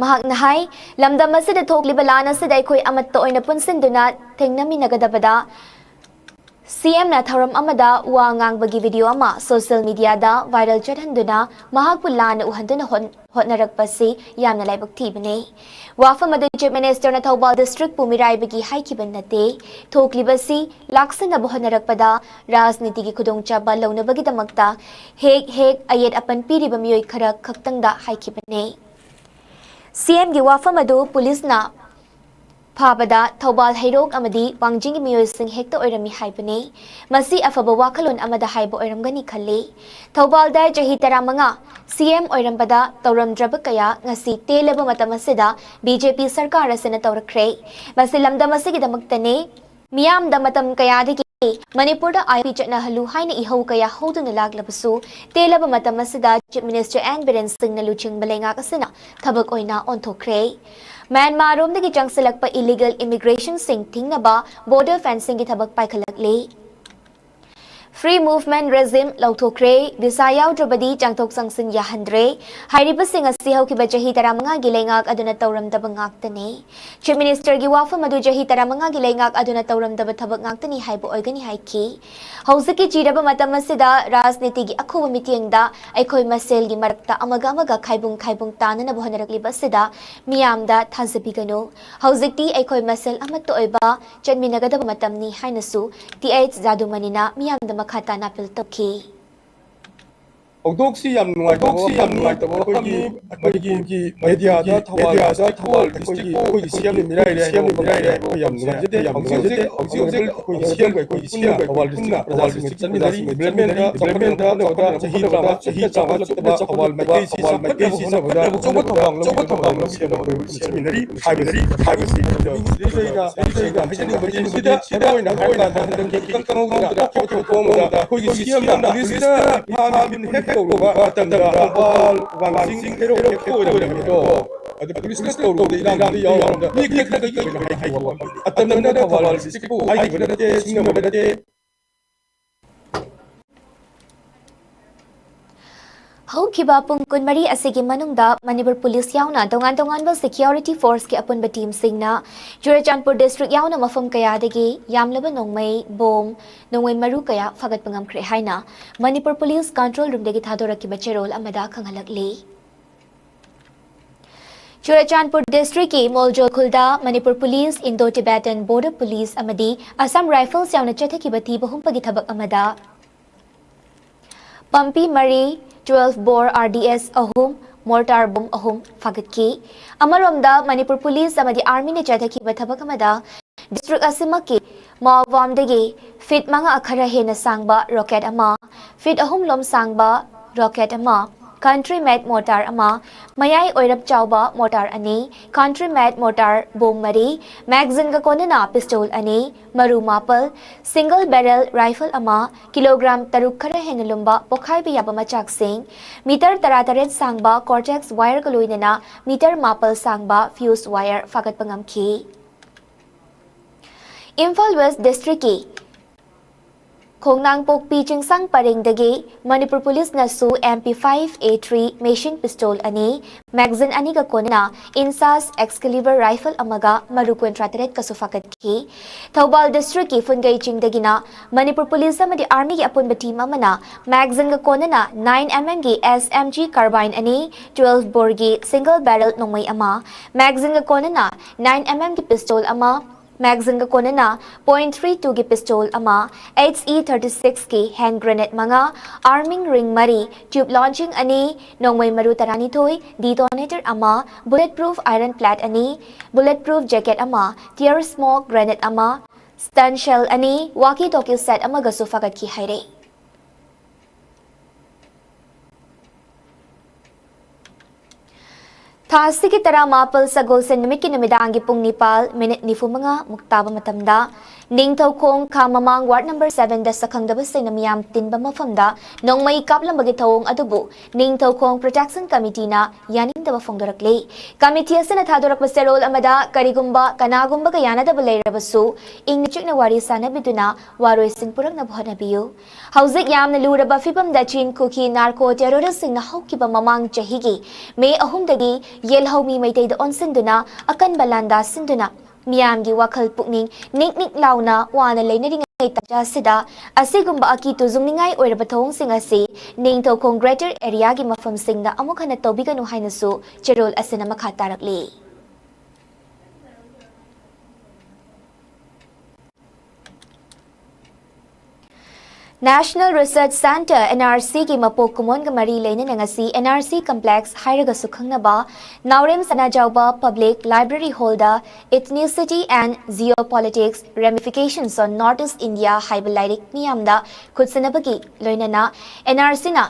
ꯃꯍꯥꯛꯅ ꯍꯥꯏ, ꯂꯝꯗꯝ ꯑꯁꯤꯗ ꯊꯣꯛꯂꯤꯕ ꯂꯥꯟ ꯑꯁꯤꯗ ꯑꯩꯈꯣꯏ ꯑꯃꯠꯇ ꯑꯣꯏꯅ ꯄꯨꯟꯁꯤꯟꯗꯨꯅ ꯊꯦꯡꯅꯃꯤꯟꯅꯒꯗꯕꯗ CMꯅ ꯊꯧꯔꯝ ꯑꯃꯗ ꯋꯥ ꯉꯥꯡꯕꯒꯤ video ꯑꯃ social mediaꯗ viral ꯆꯠꯍꯟꯗꯨꯅ ꯃꯍꯥꯛꯄꯨ ꯂꯥꯟꯅ ꯎꯍꯟꯗꯨꯅ ꯍꯣꯠ-, ꯍꯣꯠꯅꯔꯛꯄꯁꯤ ꯌꯥꯝꯅ ꯂꯥꯏꯕꯛ ꯊꯤꯕꯅꯤ꯫ ꯋꯥꯐꯝ ꯑꯗꯨ Chief Ministerꯅ ꯊꯧꯕꯥꯜ districtꯄꯨ ꯃꯤꯔꯥꯏꯕꯒꯤ ꯍꯥꯏꯈꯤꯕ ꯅꯠꯇꯦ꯫ ꯊꯣꯛꯂꯤꯕꯁꯤ ꯂꯥꯛꯁꯤꯟꯅꯕ ꯍꯣꯠꯅꯔꯛꯄꯗ ꯔꯥꯖꯅꯤꯇꯤꯒꯤ ꯈꯨꯗꯣꯡꯆꯥꯕ ꯂꯧꯅꯕꯒꯤꯗꯃꯛꯇ ꯍꯦꯛ ꯍꯦꯛ ꯑꯌꯦꯠ ꯑꯄꯟ ꯄꯤꯔꯤꯕ ꯃꯤꯑꯣꯏ ꯈꯔ ꯈꯛꯇꯪꯗ ꯍꯥꯏꯈꯤꯕꯅꯤ꯫ CMꯒꯤ ꯋꯥꯐꯝ ꯑꯗꯨ ꯄꯨꯂꯤꯁꯅ ꯐꯥꯕꯗ ꯊꯧꯕꯥꯜ ꯍꯩꯔꯣꯛ ꯑꯃꯗꯤ ꯋꯥꯡꯖꯤꯡꯒꯤ ꯃꯤꯑꯣꯏꯁꯤꯡ ꯍꯦꯛꯇ ꯑꯣꯏꯔꯝꯃꯤ ꯍꯥꯏꯕꯅꯤ꯫ ꯃꯁꯤ ꯑꯐꯕ ꯋꯥꯈꯜꯂꯣꯟ ꯑꯃꯗ ꯍꯥꯏꯕ ꯑꯣꯏꯔꯝꯒꯅꯤ ꯈꯜꯂꯤ꯫ ꯊꯧꯕꯥꯜꯗ ꯆꯍꯤ ꯇꯔꯥꯃꯉꯥ CM ꯑꯣꯏꯔꯝꯕꯗ ꯇꯧꯔꯝꯗ꯭ꯔꯕ ꯀꯌꯥ ꯉꯁꯤ ꯇꯦꯜꯂꯕ ꯃꯇꯝ ꯑꯁꯤꯗ BJP ꯁꯔꯀꯥꯔ ꯑꯁꯤꯅ ꯇꯧꯔꯛꯈ꯭ꯔꯦ꯫ ꯃꯁꯤ ꯂꯝꯗꯝ ꯑꯁꯤꯒꯤꯗꯃꯛꯇꯅꯤ꯫ ꯃꯤꯌꯥꯝꯗ ꯃꯇꯝ ꯀꯌꯥꯗꯒꯤ ꯃꯅꯤꯄꯨꯔꯗ ILP ꯆꯠꯅꯍꯜꯂꯨ ꯍꯥꯏꯅ ꯏꯍꯧ ꯀꯌꯥ ꯍꯧꯗꯨꯅ ꯂꯥꯛꯂꯕꯁꯨ, ꯇꯦꯜꯂꯕ ꯃꯇꯝ ꯑꯁꯤꯗ Chief Minister N ꯕꯤꯔꯦꯟ ꯁꯤꯡꯅ ꯂꯨꯆꯤꯡꯕ ꯂꯩꯉꯥꯛ ꯑꯁꯤꯅ ꯊꯕꯛ ꯑꯣꯏꯅ ꯑꯣꯟꯊꯣꯛꯈ꯭ꯔꯦ꯫ ꯃ꯭ꯌꯥꯟꯃꯥꯔ ꯔꯣꯝꯗꯒꯤ ꯆꯪꯁꯤꯜꯂꯛꯄ illegal immigrationꯁꯤꯡ ꯊꯤꯡꯅꯕ border fencingꯒꯤ ꯊꯕꯛ ꯄꯥꯏꯈꯠꯂꯛꯂꯤ꯫ Free movement regime ꯂꯧꯊꯣꯛꯈ꯭ꯔꯦ, visa ꯌꯥꯎꯗ꯭ꯔꯕꯗꯤ ꯆꯪꯊꯣꯛ ꯆꯪꯁꯤꯟ ꯌꯥꯍꯟꯗ꯭ꯔꯦ ꯍꯥꯏꯔꯤꯕꯁꯤꯡ ꯑꯁꯤ ꯍꯧꯈꯤꯕ ꯆꯍꯤ ꯇꯔꯥꯃꯉꯥꯒꯤ ꯂꯩꯉꯥꯛ ꯑꯗꯨꯅ ꯇꯧꯔꯝꯗꯕ ꯉꯥꯛꯇꯅꯤ꯫ Chief Ministerꯒꯤ ꯋꯥꯐꯝ ꯑꯗꯨ ꯆꯍꯤ ꯇꯔꯥꯃꯉꯥꯒꯤ ꯂꯩꯉꯥꯛ ꯑꯗꯨꯅ ꯇꯧꯔꯝꯗꯕ ꯊꯕꯛ ꯉꯥꯛꯇꯅꯤ ꯍꯥꯏꯕ ꯑꯣꯏꯒꯅꯤ ꯍꯥꯏꯈꯤ꯫ ꯍꯧꯖꯤꯛꯀꯤ ꯆꯤꯔꯕ ꯃꯇꯝ ꯑꯁꯤꯗ ꯔꯥꯖꯅꯤꯇꯤꯒꯤ ꯑꯈꯨꯕ ꯃꯤꯠꯌꯦꯡꯗ ꯑꯩꯈꯣꯏ ꯃꯁꯦꯜꯒꯤ ꯃꯔꯛꯇ ꯑꯃꯒ ꯑꯃꯒ ꯈꯥꯏꯕꯨꯡ ꯈꯥꯏꯕꯨꯡ ꯇꯥꯅꯅꯕ ꯍꯣꯠꯅꯔꯛꯂꯤꯕ ꯑꯁꯤꯗ ꯃꯤꯌꯥꯝꯗ ꯊꯥꯖꯕꯤꯒꯅꯨ꯫ ꯍꯧꯖꯤꯛꯇꯤ ꯑꯩꯈꯣꯏ ꯃꯁꯦꯜ ꯑꯃꯠꯇ ꯑꯣꯏꯕ ꯆꯠꯃꯤꯟꯅꯒꯗꯕ ꯃꯇꯝꯅꯤ ꯍꯥꯏꯅꯁꯨ Th ꯖꯥꯗꯨꯃꯅꯤꯅ ꯃꯤꯌꯥꯝꯗ ꯃꯈꯥ ꯇꯥꯅ ꯑꯥꯄꯤꯜ ꯇꯧꯈꯤ꯫ ꯊꯧꯗꯣꯛꯁꯤ ꯌꯥꯝ ꯅꯨꯡꯉꯥꯏꯇꯕ, ꯊꯧꯗꯣꯛꯁꯤ ꯌꯥꯝ ꯅꯨꯡꯉꯥꯏꯇꯕ ꯑꯩꯈꯣꯏꯒꯤ ꯃꯅꯤꯄꯨꯔꯒꯤ ꯃꯦꯗꯤꯌꯥꯗ ꯊꯧꯕꯥꯜ ꯃꯦꯗꯤꯌꯥꯗ ꯊꯧꯕꯥꯜ ꯗꯤꯁꯇ꯭ꯔꯤꯛꯄꯨ ꯑꯩꯈꯣꯏꯒꯤ ꯁꯤ ꯑꯦꯝꯅ ꯃꯤꯔꯥꯏꯔꯦ ꯍꯥꯏꯕ ꯃꯤꯔꯥꯏꯔꯦ ꯍꯥꯏꯕ ꯌꯥꯝ ꯅꯨꯡꯉꯥꯏꯖꯗꯦ, ꯌꯥꯝ ꯅꯨꯡꯉꯥꯏꯖꯗꯦ꯫ ꯍꯧꯖꯤꯛ ꯍꯧꯖꯤꯛ ꯑꯩꯈꯣꯏꯒꯤ ꯁꯤ ꯑꯦꯝꯒ ꯑꯩꯈꯣꯏꯒꯤ ꯁꯤ ꯑꯦꯝꯒ ꯊꯧꯕꯥꯜ ꯗꯤꯁꯇ꯭ꯔꯤꯛ ꯄ꯭ꯔꯖꯥꯁꯤꯡꯒ ꯆꯠꯃꯤꯟꯅꯔꯤ꯫ ꯗꯤꯕ꯭ꯂꯞꯃꯦꯟꯗ ꯆꯥꯎꯈꯠꯅꯕ ꯍꯣꯠꯅꯕꯗ ꯆꯍꯤ ꯇꯔꯥꯃꯉꯥ ꯆꯍꯤ ꯇꯔꯥꯃꯉꯥ ꯆꯠꯄꯗ ꯊꯧꯕꯥꯜ ꯃꯥꯏꯀꯩꯁꯤ ꯆꯥꯎꯈꯠꯅꯕ ꯍꯣꯠꯅꯕꯗ ꯑꯆꯧꯕ ꯊꯧꯗꯥꯡ ꯂꯧꯒꯗꯕ ꯆꯠꯃꯤꯟꯅꯔꯤ ꯍꯥꯏꯕꯁꯤ, ꯍꯥꯏꯕꯁꯤ ꯍꯥꯏꯖꯅꯤꯡꯕꯅꯤ꯫ ꯃꯁꯤꯗ ꯃꯔꯨꯑꯣꯏꯅ ꯍꯥꯏꯔꯀꯥꯟꯗ ꯍꯟꯗꯛꯀꯤ ꯈꯤꯇꯪ ꯈꯪꯍꯧꯗꯅ ꯊꯣꯛꯈꯤꯕ ꯊꯧꯗꯣꯛ ꯑꯃꯗ ꯑꯩꯈꯣꯏꯒꯤ ꯁꯤ ꯑꯦꯝꯅ ꯄꯨꯂꯤꯁꯇ ꯍꯦꯛ ꯀꯧꯔꯨꯕ ꯃꯇꯝꯗ ꯊꯧꯕꯥꯜ ꯋꯥꯡꯖꯤꯡ ꯍꯦꯔꯣ ꯍꯦꯛꯇ ꯑꯣꯏꯔꯝꯃꯦꯗꯣ꯫ ꯑꯗꯨ ꯄꯨꯂꯤꯁꯇ ꯀꯧꯔꯨꯕꯗ ꯏꯔꯥꯡꯗꯤ ꯌꯥꯎꯔꯝꯗ ꯃꯤ ꯈꯔ ꯈꯔꯒꯤ ꯑꯣꯏꯅ ꯍꯥꯏꯈꯤꯕ꯫ ꯑꯇꯝꯅꯅ ꯊꯧꯕꯥꯜ ꯗꯤꯁꯇ꯭ꯔꯤꯛꯄꯨ ꯍꯥꯏꯈꯤꯕ ꯅꯠꯇꯦ, ꯁꯤꯡꯅꯕ ꯅꯠꯇꯦ꯫ ꯍꯧꯈꯤꯕ ꯄꯨꯡ ꯀꯨꯟꯃꯔꯤ ꯑꯁꯤꯒꯤ ꯃꯅꯨꯡꯗ ꯃꯅꯤꯄꯨꯔ ꯄꯨꯂꯤꯁ ꯌꯥꯎꯅ ꯇꯣꯉꯥꯟ ꯇꯣꯉꯥꯟꯕ ꯁꯦꯀ꯭ꯌꯨꯔꯤꯇꯤ ꯐꯣꯔꯁꯀꯤ ꯑꯄꯨꯟꯕ ꯇꯤꯝꯁꯤꯡꯅ ꯆꯨꯔꯆꯥꯟꯄꯨꯔ ꯗꯤꯁꯇ꯭ꯔꯤꯛ ꯌꯥꯎꯅ ꯃꯐꯝ ꯀꯌꯥꯗꯒꯤ ꯌꯥꯝꯂꯕ ꯅꯣꯡꯃꯩ, ꯕꯣꯝ, ꯅꯣꯡꯃꯩ ꯃꯔꯨ ꯀꯌꯥ ꯐꯥꯒꯠꯄ ꯉꯝꯈ꯭ꯔꯦ ꯍꯥꯏꯅ ꯃꯅꯤꯄꯨꯔ ꯄꯨꯂꯤꯁ ꯀꯟꯇ꯭ꯔꯣꯜ ꯔꯨꯝꯗꯒꯤ ꯊꯥꯗꯣꯔꯛꯈꯤꯕ ꯆꯦꯔꯣꯜ ꯑꯃꯗ ꯈꯪꯍꯜꯂꯛꯂꯤ꯫ ꯆꯨꯔꯆꯥꯟꯄꯨꯔ ꯗꯤꯁꯇ꯭ꯔꯤꯛꯀꯤ ꯃꯣꯜꯖꯣꯜ ꯈꯨꯜꯗ Manipur police, Indo Tibetan border police ꯑꯃꯗꯤ ꯑꯁꯥꯝ ꯔꯥꯏꯐꯜꯁ ꯌꯥꯎꯅ ꯆꯠꯊꯈꯤꯕ ꯊꯤꯕ ꯍꯨꯝꯕꯒꯤ ꯊꯕꯛ ꯑꯃꯗ ꯄꯝꯄꯤ ꯃꯔꯤ, ꯇ꯭ꯋꯦꯜꯐ ꯕꯣꯔ ꯑꯥꯔ ꯗꯤ ꯑꯦꯁ ꯑꯍꯨꯝ, ꯃꯣꯔꯇꯥꯔ ꯕꯣꯝ ꯑꯍꯨꯝ ꯐꯥꯒꯠꯈꯤ꯫ ꯑꯃꯔꯣꯝꯗ ꯃꯅꯤꯄꯨꯔ ꯄꯨꯂꯤꯁ ꯑꯃꯗꯤ ꯑꯥꯔꯃꯤꯅ ꯆꯠꯊꯈꯤꯕ ꯊꯕꯛ ꯑꯃꯗ ꯗꯤꯁꯇ꯭ꯔꯤꯛ ꯑꯁꯤꯃꯛꯀꯤ ꯃꯥꯎꯕꯥꯝꯗꯒꯤ ꯐꯤꯠ ꯃꯉꯥ ꯈꯔ ꯍꯦꯟꯅ ꯁꯥꯡꯕ ꯔꯣꯀꯦꯠ ꯑꯃ, ꯐꯤꯠ ꯑꯍꯨꯝ ꯂꯣꯝ ꯁꯥꯡꯕ ꯔꯣꯀꯦꯠ ꯑꯃ, ꯀꯟꯇ꯭ꯔꯤ ꯃꯦꯠ ꯃꯣꯔꯇꯥꯔ ꯑꯃ, ꯃꯌꯥꯏ ꯑꯣꯏꯔꯞ ꯆꯥꯎꯕ ꯃꯣꯔꯇꯥꯔ ꯑꯅꯤ, ꯀꯟꯇ꯭ꯔꯤ ꯃꯦꯠ ꯃꯣꯔꯇꯥꯔ ꯕꯣꯝ ꯃꯔꯤ, ꯃꯦꯒꯖꯤꯟꯒ ꯀꯣꯟꯅꯅ ꯄꯤꯁꯇꯣꯜ ꯑꯅꯤ, ꯃꯔꯨ ꯃꯥꯄꯜ, ꯁꯤꯡꯒꯜ ꯕꯦꯔꯦꯜ ꯔꯥꯏꯐꯜ ꯑꯃ, ꯀꯤꯂꯣꯒ꯭ꯔꯥꯝ ꯇꯔꯨꯛ ꯈꯔ ꯍꯦꯟꯅ ꯂꯨꯝꯕ ꯄꯣꯈꯥꯏꯕ ꯌꯥꯕ ꯃꯆꯥꯛꯁꯤꯡ, ꯃꯤꯇꯔ ꯇꯔꯥꯇꯔꯦꯠ ꯁꯥꯡꯕ ꯀꯣꯔꯇꯦꯛꯁ ꯋꯥꯌꯔꯒ ꯂꯣꯏꯅꯅ ꯃꯤꯇꯔ ꯃꯥꯄꯜ ꯁꯥꯡꯕ ꯐ꯭ꯌꯨꯁ ꯋꯥꯌꯔ ꯐꯥꯒꯠꯄ ꯉꯝꯈꯤ꯫ ꯏꯝꯐꯥꯜ ꯋꯦꯁ ꯗꯤꯁꯇ꯭ꯔꯤꯛꯀꯤ ꯈꯣꯡꯅꯥꯡꯄꯣꯛꯄꯤ ꯆꯤꯡꯁꯥꯡ ꯄꯔꯦꯡꯗꯒꯤ ꯃꯅꯤꯄꯨꯔ ꯄꯨꯂꯤꯁꯅꯁꯨ ꯑꯦꯝ ꯄꯤ ꯐꯥꯏꯚ ꯑꯦ ꯊ꯭ꯔꯤ ꯃꯦꯁꯤꯟ ꯄꯤꯁꯇꯣꯜ ꯑꯅꯤ, ꯃꯦꯒꯖꯤꯟ ꯑꯅꯤꯒ ꯀꯣꯟꯅꯅ ꯏꯟꯁꯥꯁ ꯑꯦꯛꯁꯀꯦꯂꯤꯕꯔ ꯔꯥꯏꯐꯜ ꯑꯃꯒ ꯃꯔꯨ ꯀꯨꯟꯊ꯭ꯔꯥ ꯇꯔꯦꯠꯀꯁꯨ ꯐꯥꯒꯠꯈꯤ꯫ ꯊꯧꯕꯥꯜ ꯗꯤꯁꯇ꯭ꯔꯤꯛꯀꯤ ꯐꯨꯟꯒꯩ ꯆꯤꯡꯗꯒꯤꯅ ꯃꯅꯤꯄꯨꯔ ꯄꯨꯂꯤꯁ ꯑꯃꯗꯤ ꯑꯥꯔꯃꯤꯒꯤ ꯑꯄꯨꯟꯕ ꯇꯤꯝ ꯑꯃꯅ ꯃꯦꯒꯖꯤꯟꯒ ꯀꯣꯟꯅꯅ ꯅꯥꯏꯟ ꯑꯦꯝ ꯑꯦꯝꯒꯤ ꯑꯦꯁ ꯑꯦꯝ ꯖꯤ ꯀꯥꯔꯕꯥꯏꯟ ꯑꯅꯤ, ꯇ꯭ꯋꯦꯜꯐ ꯕꯣꯔꯒꯤ ꯁꯤꯡꯒꯜ ꯕꯦꯔꯦꯜ ꯅꯣꯡꯃꯩ ꯑꯃ, ꯃꯦꯒꯖꯤꯟꯒ ꯀꯣꯟꯅꯅ ꯅꯥꯏꯟ ꯑꯦꯝ ꯑꯦꯝꯒꯤ ꯄꯤꯁꯇꯣꯜ ꯑꯃ, Magazineꯒ ꯀꯣꯟꯅꯅ point three twoꯒꯤ pistol ꯑꯃ, H E thirty sixꯀꯤ hand grenade ꯃꯉꯥ, arming ring ꯃꯔꯤ, tube launching ꯑꯅꯤ, ꯅꯣꯡꯃꯩ ꯃꯔꯨ ꯇꯔꯥꯅꯤꯊꯣꯏ, detonator ꯑꯃ, bulletproof iron plate ꯑꯅꯤ, bulletproof jacket ꯑꯃ, tear smoke grenade ꯑꯃ, stun shell ꯑꯅꯤ, walkie talkie set ꯑꯃꯒꯁꯨ ꯐꯥꯒꯠꯈꯤ ꯍꯥꯏꯔꯦ꯫ ꯊꯥ ꯑꯁꯤꯒꯤ ꯇꯔꯥꯃꯥꯄꯜ ꯁꯒꯣꯜꯁꯦꯟ ꯅꯨꯃꯤꯠꯀꯤ ꯅꯨꯃꯤꯗꯥꯡꯒꯤ ꯄꯨꯡ ꯅꯤꯄꯥꯜ ꯃꯤꯅꯤꯠ ꯅꯤꯐꯨ ꯃꯉꯥ ꯃꯨꯛ ꯇꯥꯕ ꯃꯇꯝꯗ, ꯅꯤꯡꯊꯧꯈꯣꯡ ꯈꯥ ꯃꯃꯥꯡ ward number sevenꯗ ꯁꯛꯈꯪꯗꯕꯁꯤꯡꯅ ꯃꯤꯌꯥꯝ ꯇꯤꯟꯕ ꯃꯐꯝꯗ ꯅꯣꯡꯃꯩ ꯀꯥꯞꯂꯝꯕꯒꯤ ꯊꯧꯑꯣꯡ ꯑꯗꯨꯕꯨ ꯅꯤꯡꯊꯧꯈꯣꯡ Protection Committeeꯅ ꯌꯥꯅꯤꯡꯗꯕ ꯐꯣꯡꯗꯣꯔꯛꯂꯤ꯫ Committee ꯑꯁꯤꯅ ꯊꯥꯗꯣꯔꯛꯄ ꯆꯦꯔꯣꯜ ꯑꯃꯗ, ꯀꯔꯤꯒꯨꯝꯕ ꯀꯅꯥꯒꯨꯝꯕꯒ ꯌꯥꯅꯗꯕ ꯂꯩꯔꯕꯁꯨ ꯏꯪꯅ ꯆꯤꯛꯅ ꯋꯥꯔꯤ ꯁꯥꯅꯕꯤꯗꯨꯅ ꯋꯥꯔꯣꯏꯁꯤꯟ ꯄꯨꯔꯛꯅꯕ ꯍꯣꯠꯅꯕꯤꯌꯨ꯫ ꯍꯧꯖꯤꯛ ꯌꯥꯝꯅ ꯂꯨꯔꯕ ꯐꯤꯕꯝꯗ ꯆꯤꯟ ꯀꯨꯀꯤ narco terroristꯁꯤꯡꯅ ꯍꯧꯈꯤꯕ ꯃꯃꯥꯡ ꯆꯍꯤꯒꯤ ꯃꯦ ꯑꯍꯨꯝꯗꯒꯤ ꯌꯦꯜꯍꯧꯃꯤ ꯃꯩꯇꯩꯗ ꯑꯣꯟꯁꯤꯟꯗꯨꯅ ꯑꯀꯟꯕ ꯂꯥꯟꯗꯥ ꯁꯤꯟꯗꯨꯅ ꯃꯤꯌꯥꯝꯒꯤ ꯋꯥꯈꯜ ꯄꯨꯛꯅꯤꯡ ꯅꯤꯛ ꯅꯤꯛ ꯂꯥꯎꯅ ꯋꯥꯅ ꯂꯩꯅꯔꯤꯉꯩ ꯇꯥꯟꯖꯥ ꯑꯁꯤꯗ ꯑꯁꯤꯒꯨꯝꯕ ꯑꯀꯤ ꯇꯨꯖꯨꯡꯅꯤꯡꯉꯥꯏ ꯑꯣꯏꯔꯕ ꯊꯧꯑꯣꯡꯁꯤꯡ ꯑꯁꯤ ꯅꯤꯡꯊꯧꯈꯣꯡ greater areaꯒꯤ ꯃꯐꯝꯁꯤꯡꯗ ꯑꯃꯨꯛ ꯍꯟꯅ ꯇꯧꯕꯤꯒꯅꯨ ꯍꯥꯏꯅꯁꯨ ꯆꯦꯔꯣꯜ ꯑꯁꯤꯅ ꯃꯈꯥ ꯇꯥꯔꯛꯂꯤ꯫ National Research Centre, NRCꯒꯤ ꯃꯄꯣꯛ ꯀꯨꯝꯑꯣꯟꯒ ꯃꯔꯤ ꯂꯩꯅꯅ ꯉꯁꯤ NRC Complex ꯍꯥꯏꯔꯒꯁꯨ ꯈꯪꯅꯕ ꯅꯥꯎꯔꯦꯝ ꯁꯅꯥꯖꯥꯎꯕ Public Library Hallꯗ Ethnicity and Geopolitics, Ramifications on North East India ꯍꯥꯏꯕ ꯂꯥꯏꯔꯤꯛ ꯃꯤꯌꯥꯝꯗ ꯈꯨꯠꯁꯤꯟꯅꯕꯒꯤ ꯂꯣꯏꯅꯅ NRCꯅ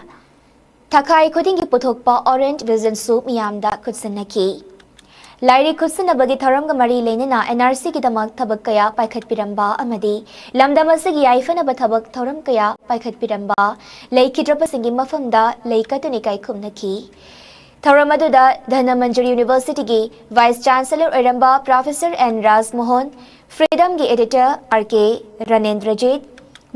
ꯊꯥꯈꯥꯏ ꯈꯨꯗꯤꯡꯒꯤ ꯄꯨꯊꯣꯛꯄ Orient Visionꯁꯨ ꯃꯤꯌꯥꯝꯗ ꯈꯨꯠꯁꯤꯟꯅꯈꯤ꯫ ꯂꯥꯏꯔꯤꯛ ꯈꯨꯠꯁꯤꯟꯅꯕꯒꯤ ꯊꯧꯔꯝꯒ ꯃꯔꯤ ꯂꯩꯅꯅ NRCꯒꯤꯗꯃꯛ ꯊꯕꯛ ꯀꯌꯥ ꯄꯥꯏꯈꯠꯄꯤꯔꯝꯕ ꯑꯃꯗꯤ ꯂꯝꯗꯝ ꯑꯁꯤꯒꯤ ꯌꯥꯏꯐꯅꯕ ꯊꯕꯛ ꯊꯧꯔꯝ ꯀꯌꯥ ꯄꯥꯏꯈꯠꯄꯤꯔꯝꯕ ꯂꯩꯈꯤꯗ꯭ꯔꯕꯁꯤꯡꯒꯤ ꯃꯐꯝꯗ ꯂꯩ ꯀꯠꯇꯨꯅ ꯏꯀꯥꯏ ꯈꯨꯝꯅꯈꯤ꯫ ꯊꯧꯔꯝ ꯑꯗꯨꯗ ꯙꯅꯃꯟꯖꯨꯔꯤ Universityꯒꯤ Vice Chancellor ꯑꯣꯏꯔꯝꯕ Professor N ꯔꯥꯖꯃꯣꯍꯟ, Freedomꯒꯤ Editor R K ꯔꯅꯦꯟꯗ꯭ꯔꯖꯤꯠ,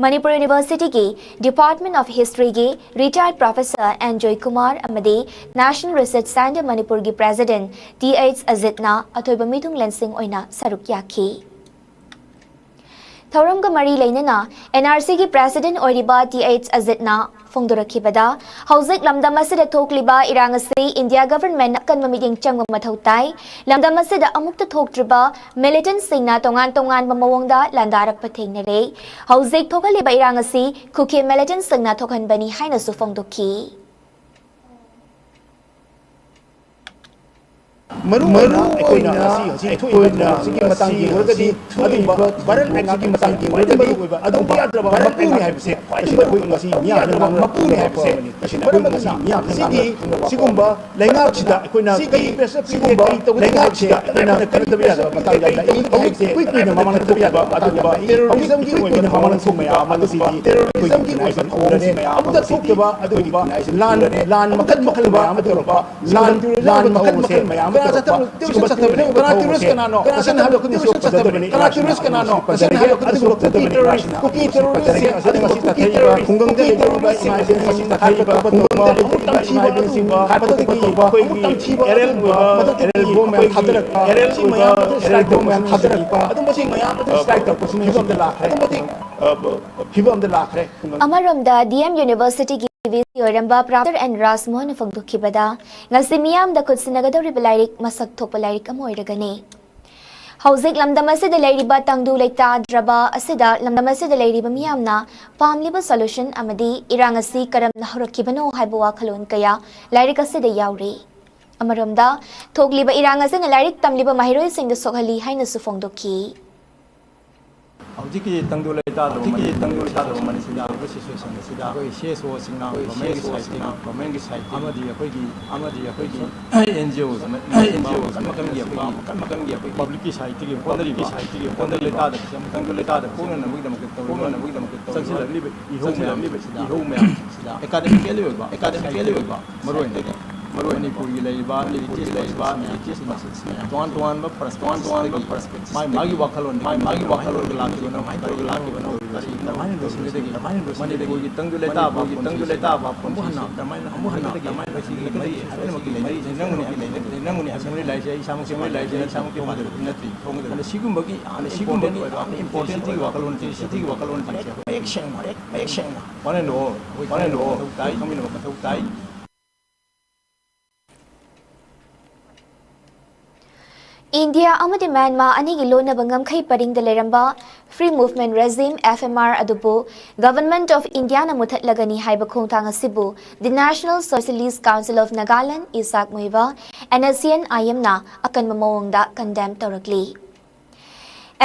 Manipur Universityꯒꯤ Department of Historyꯒꯤ retired Professor N Joykumar ꯑꯃꯗꯤ National Research Centre ꯃꯅꯤꯄꯨꯔꯒꯤ President T H ꯑꯖꯤꯠꯅ ꯑꯊꯣꯏꯕ ꯃꯤꯊꯨꯡꯂꯦꯟꯁꯤꯡ ꯑꯣꯏꯅ ꯁꯔꯨꯛ ꯌꯥꯈꯤ꯫ ꯊꯧꯔꯝꯒ ꯃꯔꯤ ꯂꯩꯅꯅ NRCꯒꯤ President ꯑꯣꯏꯔꯤꯕ T H ꯑꯖꯤꯠꯅ ꯐꯣꯡꯗꯣꯔꯛꯈꯤꯕꯗ, ꯍꯧꯖꯤꯛ ꯂꯝꯗꯝ ꯑꯁꯤꯗ ꯊꯣꯛꯂꯤꯕ ꯏꯔꯥꯡ ꯑꯁꯤ ꯏꯟꯗꯤꯌꯥ ꯒꯚꯔꯟꯃꯦꯟꯠꯅ ꯑꯀꯟꯕ ꯃꯤꯠꯌꯦꯡ ꯆꯪꯕ ꯃꯊꯧ ꯇꯥꯏ꯫ ꯂꯝꯗꯝ ꯑꯁꯤꯗ ꯑꯃꯨꯛꯇ ꯊꯣꯛꯇ꯭ꯔꯤꯕ ꯃꯤꯂꯤꯇꯦꯟꯠꯁꯤꯡꯅ ꯇꯣꯉꯥꯟ ꯇꯣꯉꯥꯟꯕ ꯃꯑꯣꯡꯗ ꯂꯥꯟꯗꯥꯔꯛꯄ ꯊꯦꯡꯅꯔꯦ꯫ ꯍꯧꯖꯤꯛ ꯊꯣꯛꯍꯜꯂꯤꯕ ꯏꯔꯥꯡ ꯑꯁꯤ ꯀꯨꯀꯤ ꯃꯤꯂꯤꯇꯦꯟꯠꯁꯤꯡꯅ ꯊꯣꯛꯍꯟꯕꯅꯤ ꯍꯥꯏꯅꯁꯨ ꯐꯣꯡꯗꯣꯛꯈꯤ꯫ ꯃꯔꯨ ꯑꯣꯏꯅ ꯑꯩꯈꯣꯏꯅ ꯉꯁꯤ ꯍꯧꯖꯤꯛ ꯊꯣꯛꯏꯕ ꯊꯧꯗꯣꯛꯁꯤꯒꯤ ꯃꯇꯥꯡ ꯌꯦꯡꯂꯒꯗꯤ, ꯑꯗꯨꯒꯨꯝꯕ ꯚꯥꯔꯠ ꯂꯩꯉꯥꯛꯀꯤ ꯃꯇꯥꯡꯒꯤ ꯃꯔꯨꯑꯣꯏꯕ ꯑꯗꯨꯝꯕ ꯌꯥꯗ꯭ꯔꯕ ꯃꯄꯨꯅꯤ ꯍꯥꯏꯕꯁꯦ ꯑꯁꯤꯗ ꯑꯩꯈꯣꯏ ꯉꯁꯤ ꯃꯤꯌꯥꯝꯅ ꯉꯥꯡꯕ ꯃꯄꯨꯅꯤ ꯍꯥꯏꯕꯁꯦ ꯑꯁꯤꯗ ꯑꯩꯈꯣꯏ ꯉꯁꯤ ꯃꯤꯌꯥꯝꯅ ꯉꯥꯡꯕ ꯁꯤꯒꯨꯝꯕ ꯂꯩꯉꯥꯛꯁꯤꯗ ꯑꯩꯈꯣꯏꯅ ꯁꯤꯒꯤ ꯀꯔꯤ ꯄ꯭ꯔꯦꯁꯔ ꯄꯤꯒꯦ, ꯁꯤꯒꯨꯝꯕ ꯀꯔꯤ ꯇꯧꯒꯅꯤ ꯂꯩꯉꯥꯛꯁꯤꯗ ꯍꯥꯏꯕꯁꯦ ꯑꯩꯈꯣꯏꯅ ꯀꯔꯤ ꯇꯧꯕ ꯌꯥꯗꯕ ꯃꯇꯥꯡ ꯌꯥꯏ꯫ ꯍꯧꯖꯤꯛ ꯏꯀꯨꯏ ꯀꯨꯏꯅ ꯃꯃꯥꯡꯗ ꯊꯣꯛꯈꯤꯕ ꯑꯗꯨꯒꯨꯝꯕ ꯇꯦꯔꯣꯔꯤꯖꯝꯒꯤ ꯑꯣꯏꯕ ꯃꯃꯥꯡ ꯊꯣꯛ ꯃꯌꯥꯝ ꯑꯃ ꯁꯤꯗꯤ ꯑꯩꯈꯣꯏꯒꯤ ꯇꯦꯔꯣꯔꯤꯖꯝꯒꯤ ꯑꯣꯏꯕ ꯊꯧꯑꯣꯡꯁꯦ ꯃꯌꯥꯝ ꯑꯃ ꯁꯤꯗꯤ ꯑꯃꯨꯛꯇ ꯊꯣꯛꯇꯕ ꯑꯗꯨꯒꯨꯝꯕ ꯂꯥꯟ, ꯂꯥꯟ ꯃꯈꯜ ꯃꯈꯜ ꯃꯌꯥꯝ ꯑꯃ ꯇꯧꯔꯛꯄ, ꯂꯥꯟ, ꯂꯥꯟ ꯃꯈꯜ ꯃꯈꯜ ꯃꯌꯥꯝ ꯑꯃ ꯇꯧꯔꯛꯄ꯫ ꯁꯤꯒꯨꯝꯕ ꯆꯠꯊꯕꯅꯤ꯫ ꯀꯅꯥ ꯇꯦꯔꯣꯔꯤꯁ ꯀꯅꯥꯅꯣ? ꯇꯁꯦꯡꯅ ꯍꯥꯏꯕꯗ ꯑꯩꯈꯣꯏꯅ ꯁꯤ ꯄꯟꯖꯗꯕꯅꯤ꯫ ꯀꯅꯥ ꯇꯦꯔꯣꯔꯤꯁ ꯀꯅꯥꯅꯣ? ꯇꯁꯦꯡꯅ ꯍꯥꯏꯕꯗ ꯑꯗꯨꯒꯨꯝꯕ ꯄꯟꯖꯗꯕꯅꯤ꯫ ꯀꯨꯀꯤ ꯇꯦꯔꯣꯔꯤꯁ, ꯀꯨꯀꯤ ꯇꯦꯔꯣꯔꯤꯁ ꯈꯨꯡꯒꯪꯗ ꯂꯩꯖꯔꯤꯕ ꯏꯃꯥ ꯏꯕꯦꯟꯁꯤꯡ ꯍꯥꯏꯕ ꯈꯨꯡꯒꯪꯗ ꯂꯩꯖꯔꯤꯕ ꯏꯃꯥ ꯏꯕꯦꯟꯁꯤꯡꯕꯨ ꯍꯥꯏꯕꯗꯒꯤ ꯑꯩꯈꯣꯏꯒꯤ ꯑꯦꯔꯦꯜ ꯑꯣꯏꯕ, ꯑꯦꯔꯦꯜ ꯕꯣꯝ ꯃꯌꯥꯝ ꯊꯥꯗꯔꯛꯄ, ꯑꯦꯔꯦꯜ ꯕꯣꯝ ꯃꯌꯥꯝ ꯊꯥꯗꯔꯛꯄ, ꯑꯗꯨꯝꯕꯁꯤꯡ ꯃꯌꯥꯝ ꯑꯗꯨ ꯁ꯭ꯇ꯭ꯔꯥꯏꯛ ꯇꯧꯔꯛꯄꯁꯤꯅ ꯐꯤꯕꯝꯗ ꯂꯥꯛꯈ꯭ꯔꯦ꯫ ꯐꯤꯕꯝꯗ ꯂꯥꯛꯈ꯭ꯔꯦ꯫ ꯑꯃꯔꯣꯝꯗ, ꯗꯤ ꯑꯦꯝ ꯌꯨꯅꯤꯚꯔꯁꯤꯇꯤꯒꯤ ꯚꯤ ꯁꯤ ꯑꯣꯏꯔꯝꯕ ꯄ꯭ꯔꯣꯐꯦꯁꯔ ꯑꯦꯟ ꯔꯥꯖꯃꯣꯍꯟꯅ ꯐꯣꯡꯗꯣꯛꯈꯤꯕꯗ, ꯉꯁꯤ ꯃꯤꯌꯥꯝꯗ ꯈꯨꯠꯁꯤꯟꯅꯒꯗꯧꯔꯤꯕ ꯂꯥꯏꯔꯤꯛ ꯃꯁꯛ ꯊꯣꯛꯄ ꯂꯥꯏꯔꯤꯛ ꯑꯃ ꯑꯣꯏꯔꯒꯅꯤ꯫ ꯍꯧꯖꯤꯛ ꯂꯝꯗꯝ ꯑꯁꯤꯗ ꯂꯩꯔꯤꯕ ꯇꯪꯗꯨ ꯂꯩꯇꯥꯗ꯭ꯔꯕ ꯑꯁꯤꯗ ꯂꯝꯗꯝ ꯑꯁꯤꯗ ꯂꯩꯔꯤꯕ ꯃꯤꯌꯥꯝꯅ ꯄꯥꯝꯂꯤꯕ ꯁꯣꯂꯨꯁꯟ ꯑꯃꯗꯤ ꯏꯔꯥꯡ ꯑꯁꯤ ꯀꯔꯝꯅ ꯍꯧꯔꯛꯈꯤꯕꯅꯣ ꯍꯥꯏꯕ ꯋꯥꯈꯜꯂꯣꯟ ꯀꯌꯥ ꯂꯥꯏꯔꯤꯛ ꯑꯁꯤꯗ ꯌꯥꯎꯔꯤ꯫ ꯑꯃꯔꯣꯝꯗ, ꯊꯣꯛꯂꯤꯕ ꯏꯔꯥꯡ ꯑꯁꯤꯅ ꯂꯥꯏꯔꯤꯛ ꯇꯝꯂꯤꯕ ꯃꯍꯩꯔꯣꯏꯁꯤꯡꯗ ꯁꯣꯛꯍꯜꯂꯤ ꯍꯥꯏꯅꯁꯨ ꯐꯣꯡꯗꯣꯛꯈꯤ꯫ ꯍꯧꯖꯤꯛꯀꯤ ꯇꯪꯗꯨ ꯂꯩꯇꯥꯗꯕ ꯍꯧꯖꯤꯛꯀꯤ ꯃꯅꯤꯄꯨꯔ ꯇꯪꯗꯨ ꯂꯩꯇꯥꯗꯕ ꯃꯅꯤꯄꯨꯔꯗ ꯂꯩꯔꯤꯕ ꯁꯤꯆꯨꯋꯦꯁꯟ ꯑꯁꯤꯗ ꯑꯩꯈꯣꯏ ꯁꯤ ꯑꯦꯁ ꯑꯣꯁꯤꯡꯅ ꯑꯩꯈꯣꯏ ꯒꯚꯔꯟꯃꯦꯟꯒꯤ ꯁꯤ ꯑꯦꯁ ꯑꯣꯁꯤꯡꯅ ꯁꯥꯏꯠꯇꯒꯤ ꯒꯚꯔꯟꯃꯦꯟꯒꯤ ꯁꯥꯏꯠꯇꯒꯤ ꯑꯃꯗꯤ ꯑꯩꯈꯣꯏꯒꯤ ꯑꯃꯗꯤ ꯑꯩꯈꯣꯏꯒꯤ ꯑꯦꯟ ꯖꯤ ꯑꯣꯁ ꯑꯦꯟ ꯖꯤ ꯑꯣꯁ ꯃꯈꯜ ꯃꯈꯜꯒꯤ ꯑꯩꯈꯣꯏꯒꯤ ꯃꯈꯜ ꯃꯈꯜꯒꯤ ꯑꯩꯈꯣꯏ ꯄꯕ꯭ꯂꯤꯛꯀꯤ ꯁꯥꯏꯠꯇꯒꯤ ꯄꯕ꯭ꯂꯤꯛꯀꯤ ꯍꯣꯠꯅꯔꯤꯕ ꯁꯥꯏꯠꯇꯒꯤ ꯇꯪꯗꯨ ꯍꯣꯠꯅꯔꯤꯕ ꯂꯩꯇꯥꯗꯕꯁꯦ ꯇꯪꯗꯨ ꯂꯩꯇꯥꯗ ꯄꯣꯛꯅꯅꯕꯒꯤꯗꯃꯛꯇ ꯇꯧꯔꯤꯕ ꯄꯣꯛꯅꯅꯕꯒꯤꯗꯃꯛꯇ ꯇꯧꯔꯤꯕ ꯆꯪꯁꯤꯜꯂꯛꯂꯤꯕ ꯏꯍꯧ ꯆꯪꯁꯤꯜꯂꯛꯂꯤꯕ ꯃꯌꯥꯝꯁꯤꯗ ꯏꯍꯧ ꯃꯌꯥꯝꯁꯤꯗ ꯑꯦꯀꯥꯗꯃꯤꯀꯦꯜꯂꯤ ꯑꯣꯏꯕ ꯑꯦꯀꯥꯗꯃꯤꯀꯦꯜꯂꯤ ꯑꯣꯏꯕ ꯃꯔꯨꯑꯣꯏꯅ ꯃꯔꯨ ꯃꯅꯤꯄꯨꯔꯒꯤ ꯂꯩꯔꯤꯕ ꯂꯤꯔꯤꯇꯤꯁ ꯂꯩꯔꯤꯕ ꯂꯤꯔꯤꯇꯤꯁ ꯇꯣꯉꯥꯟ ꯇꯣꯉꯥꯟꯕ ꯄꯔꯁ-, ꯇꯣꯉꯥꯟ ꯇꯣꯉꯥꯟꯕ ꯄꯔꯁꯄꯦꯛꯇꯤꯚ ꯃꯥꯒꯤ ꯋꯥꯈꯜꯂꯣꯟ, ꯃꯥꯒꯤ ꯃꯥꯒꯤ ꯋꯥꯈꯜꯂꯣꯟꯗ ꯂꯥꯛꯈꯤꯕꯅꯣ, ꯀꯃꯥꯏꯅ ꯇꯧꯔꯒ ꯂꯥꯛꯈꯤꯕꯅꯣ, ꯀꯔꯤ ꯀꯃꯥꯏꯅ ꯂꯣꯏꯁꯤꯟꯒꯗꯒꯦ, ꯀꯃꯥꯏꯅ ꯂꯣꯏꯁꯤꯟꯒꯗꯒꯦ? ꯃꯅꯤꯄꯨꯔꯒꯤ ꯇꯪꯗꯨ ꯂꯩꯇꯥꯕ, ꯃꯅꯤꯄꯨꯔꯒꯤ ꯇꯪꯗꯨ ꯂꯩꯇꯥꯕ ꯑꯃꯨꯛ ꯍꯟꯅ ꯀꯃꯥꯏꯅ, ꯑꯃꯨꯛ ꯍꯟꯅ ꯀꯃꯥꯏꯅ ꯃꯁꯤꯒꯤ ꯃꯔꯤ ꯍꯥꯏꯕ ꯑꯃꯒꯤ ꯂꯩꯔꯤ, ꯅꯪꯕꯨꯅꯤ ꯍꯥꯏꯕ ꯂꯩꯔꯤ, ꯅꯪꯕꯨꯅꯤ ꯍꯥꯏꯕ ꯂꯩꯔꯤ, ꯑꯩ ꯏꯁꯥꯃꯛꯁꯦ ꯂꯩꯔꯤ, ꯑꯩ ꯏꯁꯥꯃꯛꯀꯤ ꯐꯣꯡꯗꯕ ꯅꯠꯇꯦ, ꯐꯣꯡꯗꯕ꯫ ꯑꯗ ꯁꯤꯒꯨꯝꯕꯒꯤ, ꯑꯗ ꯁꯤꯒꯨꯝꯕꯒꯤ important ꯑꯣꯏꯕ important ꯁꯤꯇꯤꯒꯤ ꯑꯣꯏꯕ ꯋꯥꯈꯜꯂꯣꯟꯁꯤꯡ, ꯁꯤꯇꯤꯒꯤ ꯋꯥꯈꯜꯂꯣꯟꯁꯤꯡꯁꯦ ꯃꯌꯦꯛ ꯁꯦꯡꯅ, ꯃꯌꯦꯛ ꯁꯦꯡꯅ one and all, one and all ꯈꯪꯃꯤꯟꯅꯕ ꯃꯊꯧ ꯇꯥꯏ꯫ ꯏꯟꯗꯤꯌꯥ ꯑꯃꯗꯤ ꯃ꯭ꯌꯥꯟꯃꯥꯔ ꯑꯅꯤꯒꯤ ꯂꯣꯟꯅꯕ ꯉꯝꯈꯩ ꯄꯔꯤꯡꯗ ꯂꯩꯔꯝꯕ Free Movement Regime, F M R, ꯑꯗꯨꯕꯨ Government of Indiaꯅ ꯃꯨꯊꯠꯂꯒꯅꯤ ꯍꯥꯏꯕ ꯈꯣꯡꯊꯥꯡ ꯑꯁꯤꯕꯨ The National Socialist Council of Nagaland, Isaac ꯃꯣꯏꯕ, N S C N I M ꯅ ꯑꯀꯟꯕ ꯃꯑꯣꯡꯗ condemn ꯇꯧꯔꯛꯂꯤ꯫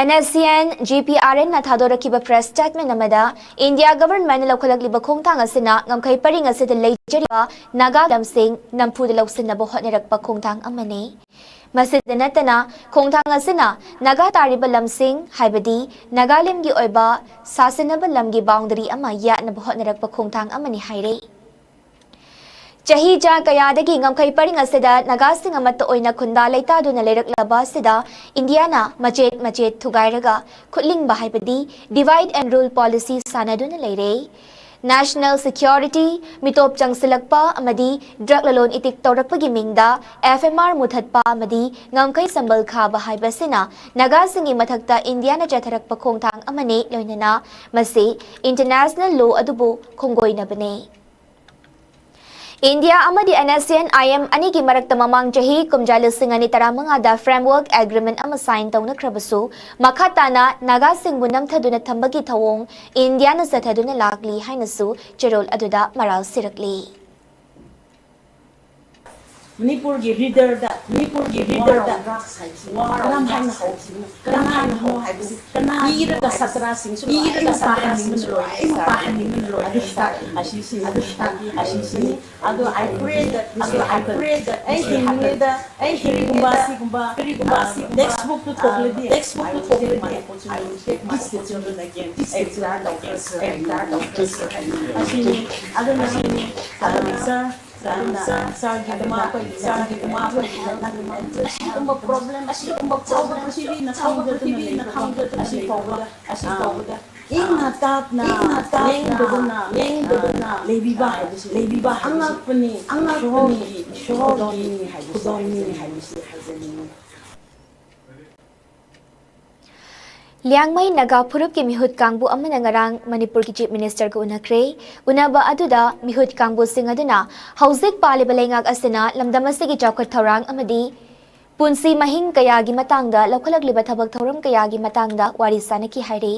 N S C N G P R N ꯅ ꯊꯥꯗꯣꯔꯛꯈꯤꯕ press statement ꯑꯃꯗ, India government ꯅ ꯂꯧꯈꯠꯂꯛꯂꯤꯕ ꯈꯣꯡꯊꯥꯡ ꯑꯁꯤꯅ ꯉꯝꯈꯩ ꯄꯔꯤꯡ ꯑꯁꯤꯗ ꯂꯩꯖꯔꯤꯕ ꯅꯥꯒꯥ ꯂꯝꯁꯤꯡ ꯅꯝꯐꯨꯗ ꯂꯧꯁꯤꯟꯅꯕ ꯍꯣꯠꯅꯔꯛꯄ ꯈꯣꯡꯊꯥꯡ ꯑꯃꯅꯤ꯫ ꯃꯁꯤꯗ ꯅꯠꯇꯅ, ꯈꯣꯡꯊꯥꯡ ꯑꯁꯤꯅ ꯅꯥꯒꯥ ꯇꯥꯔꯤꯕ ꯂꯝꯁꯤꯡ, ꯍꯥꯏꯕꯗꯤ ꯅꯥꯒꯥꯂꯦꯟꯒꯤ ꯑꯣꯏꯕ ꯁꯥꯁꯤꯟꯅꯕ ꯂꯝꯒꯤ boundary ꯑꯃ ꯌꯥꯠꯅꯕ ꯍꯣꯠꯅꯔꯛꯄ ꯈꯣꯡꯊꯥꯡ ꯑꯃꯅꯤ ꯍꯥꯏꯔꯤ꯫ ꯆꯍꯤ ꯆꯥ ꯀꯌꯥꯗꯒꯤ ꯉꯝꯈꯩ ꯄꯔꯤꯡ ꯑꯁꯤꯗ ꯅꯥꯒꯥꯁꯤꯡ ꯑꯃꯠꯇ ꯑꯣꯏꯅ ꯈꯨꯟꯗꯥ ꯂꯩꯇꯥꯗꯨꯅ ꯂꯩꯔꯛꯂꯕ ꯑꯁꯤꯗ ꯏꯟꯗꯤꯌꯥꯅ ꯃꯆꯦꯠ ꯃꯆꯦꯠ ꯊꯨꯒꯥꯏꯔꯒ ꯈꯨꯠꯂꯤꯡꯕ, ꯍꯥꯏꯕꯗꯤ divide and rule policy ꯁꯥꯟꯅꯗꯨꯅ ꯂꯩꯔꯦ꯫ National security, ꯃꯤꯇꯣꯞ ꯆꯪꯁꯤꯜꯂꯛꯄ ꯑꯃꯗꯤ drug ꯂꯂꯣꯟ ꯏꯇꯤꯛ ꯇꯧꯔꯛꯄꯒꯤ ꯃꯤꯡꯗ F M R ꯃꯨꯊꯠꯄ ꯑꯃꯗꯤ ꯉꯝꯈꯩ ꯁꯝꯕꯜ ꯈꯥꯕ ꯍꯥꯏꯕꯁꯤꯅ ꯅꯥꯒꯥꯁꯤꯡꯒꯤ ꯃꯊꯛꯇ ꯏꯟꯗꯤꯌꯥꯅ ꯆꯠꯊꯔꯛꯄ ꯈꯣꯡꯊꯥꯡ ꯑꯃꯅꯤ, ꯂꯣꯏꯅꯅ ꯃꯁꯤ international law ꯑꯗꯨꯕꯨ ꯈꯣꯡꯒꯣꯏꯅꯕꯅꯤ꯫ ꯏꯟꯗꯤꯌꯥ ꯑꯃꯗꯤ N S C N I M ꯑꯅꯤꯒꯤ ꯃꯔꯛꯇ ꯃꯃꯥꯡ ꯆꯍꯤ ꯀꯨꯝꯖꯥ ꯂꯤꯁꯤꯡ ꯑꯅꯤ ꯇꯔꯥꯃꯉꯥꯗ framework agreement ꯑꯃ sign ꯇꯧꯅꯈ꯭ꯔꯕꯁꯨ, ꯃꯈꯥ ꯇꯥꯅ ꯅꯥꯒꯥꯁꯤꯡꯕꯨ ꯅꯝꯊꯗꯨꯅ ꯊꯝꯕꯒꯤ ꯊꯧꯑꯣꯡ ꯏꯟꯗꯤꯌꯥꯅ ꯆꯠꯊꯗꯨꯅ ꯂꯥꯛꯂꯤ ꯍꯥꯏꯅꯁꯨ ꯆꯦꯔꯣꯜ ꯑꯗꯨꯗ ꯃꯔꯥꯜ ꯁꯤꯔꯛꯂꯤ꯫ ꯃꯅꯤꯄꯨꯔꯒꯤ ꯔꯤꯗꯔꯗ, ꯃꯅꯤꯄꯨꯔꯒꯤ ꯔꯤꯗꯔꯗ ꯋꯥꯔ ꯑꯣꯐ ꯗ꯭ꯔꯛꯁ ꯍꯥꯏꯕꯁꯤ ꯋꯥꯔ ꯑꯣꯐ ꯗ꯭ꯔꯛꯁ ꯍꯥꯏꯕꯁꯤ ꯀꯅꯥꯅꯅꯣ ꯍꯥꯏꯕꯁꯤ ꯀꯅꯥꯅꯅꯣ ꯍꯥꯏꯕꯁꯤ ꯏꯔꯒ ꯁꯥꯇ꯭ꯔꯥꯁꯤꯡꯁꯨ ꯏꯔꯒ ꯂꯣꯏꯅ ꯁꯥꯇ꯭ꯔꯥꯁꯤꯡꯁꯨ ꯄꯥꯍꯟꯅꯤꯡꯕꯅ ꯂꯣꯏꯔꯦ, ꯂꯣꯏꯅ ꯄꯥꯍꯟꯅꯤꯡꯕꯅ ꯂꯣꯏꯔꯦ꯫ ꯑꯗꯨ ꯁꯤꯇꯥꯛ, ꯑꯁꯤꯁꯤ, ꯑꯗꯨ ꯁꯤꯇꯥꯛ, ꯑꯁꯤꯁꯤꯅꯤ꯫ ꯑꯗꯨ I pray that ꯑꯗꯨ I pray that ꯑꯩ ꯍꯤꯡꯂꯤꯉꯩꯗ, ꯑꯩ ꯀꯔꯤꯒꯨꯝꯕ ꯍꯤꯡꯂꯤꯉꯩꯗ, ꯁꯤꯒꯨꯝꯕ, ꯀꯔꯤꯒꯨꯝꯕ ꯑ, ꯁꯤꯒꯨꯝꯕ, text book ꯇꯨ ꯑ, ꯊꯣꯛꯂꯗꯤ, text book two I will take my ꯊꯣꯛꯂꯗꯤ, I will take my opportunity again. This is our doctor, sir, and our doctor, sir, and ꯑꯁꯤꯅꯤ꯫ ꯑꯗꯨꯅ, ꯑꯗꯨꯅ, sir, ꯏꯁꯥꯒꯤ ꯏꯃꯥ ꯑꯩꯈꯣꯏꯒꯤ ꯏꯁꯥꯒꯤ ꯏꯃꯥ ꯑꯩꯈꯣꯏꯒꯤ ꯑꯁꯤꯒꯨꯝꯕ problem ꯑꯁꯤꯒꯨꯝꯕ problem ꯑꯁꯤꯗꯤ ꯅꯈꯪꯗꯗꯅ ꯂꯩꯕ ꯑꯁꯤ ꯐꯥꯎꯕꯗ ꯑꯁꯤ ꯐꯥꯎꯕꯗ ꯏꯪꯅ ꯇꯞꯅ ꯏꯪꯅ ꯇꯞꯅ ꯂꯦꯡꯗꯕꯅ ꯂꯦꯡꯗꯕꯅ ꯂꯩꯕꯤꯕ ꯍꯥꯏꯕꯁꯤ ꯂꯩꯕꯤꯕ ꯍꯥꯏꯕꯁꯤ ꯑꯉꯛꯄꯅꯤ ꯑꯉꯛꯄꯅꯤ ꯏꯁꯣꯔꯒꯤ ꯏꯁꯣꯔꯒꯤ ꯈꯨꯗꯣꯜꯅꯤ ꯍꯥꯏꯕꯁꯤ ꯍꯥꯏꯖꯅꯤꯡꯉꯤ꯫ ꯂꯤꯌꯥꯡꯃꯩ ꯅꯥꯒꯥ ꯐꯨꯔꯨꯞꯀꯤ ꯃꯤꯍꯨꯠ ꯀꯥꯡꯕꯨ ꯑꯃꯅ ꯉꯔꯥꯡ ꯃꯅꯤꯄꯨꯔꯒꯤ Chief Ministerꯒ ꯎꯅꯈ꯭ꯔꯦ꯫ ꯎꯅꯕ ꯑꯗꯨꯗ ꯃꯤꯍꯨꯠ ꯀꯥꯡꯕꯨꯁꯤꯡ ꯑꯗꯨꯅ ꯍꯧꯖꯤꯛ ꯄꯥꯜꯂꯤꯕ ꯂꯩꯉꯥꯛ ꯑꯁꯤꯅ ꯂꯝꯗꯝ ꯑꯁꯤꯒꯤ ꯆꯥꯎꯈꯠ ꯊꯧꯔꯥꯡ ꯑꯃꯗꯤ ꯄꯨꯟꯁꯤ ꯃꯍꯤꯡ ꯀꯌꯥꯒꯤ ꯃꯇꯥꯡꯗ ꯂꯧꯈꯠꯂꯛꯂꯤꯕ ꯊꯕꯛ ꯊꯧꯔꯝ ꯀꯌꯥꯒꯤ ꯃꯇꯥꯡꯗ ꯋꯥꯔꯤ ꯁꯥꯅꯈꯤ ꯍꯥꯏꯔꯤ꯫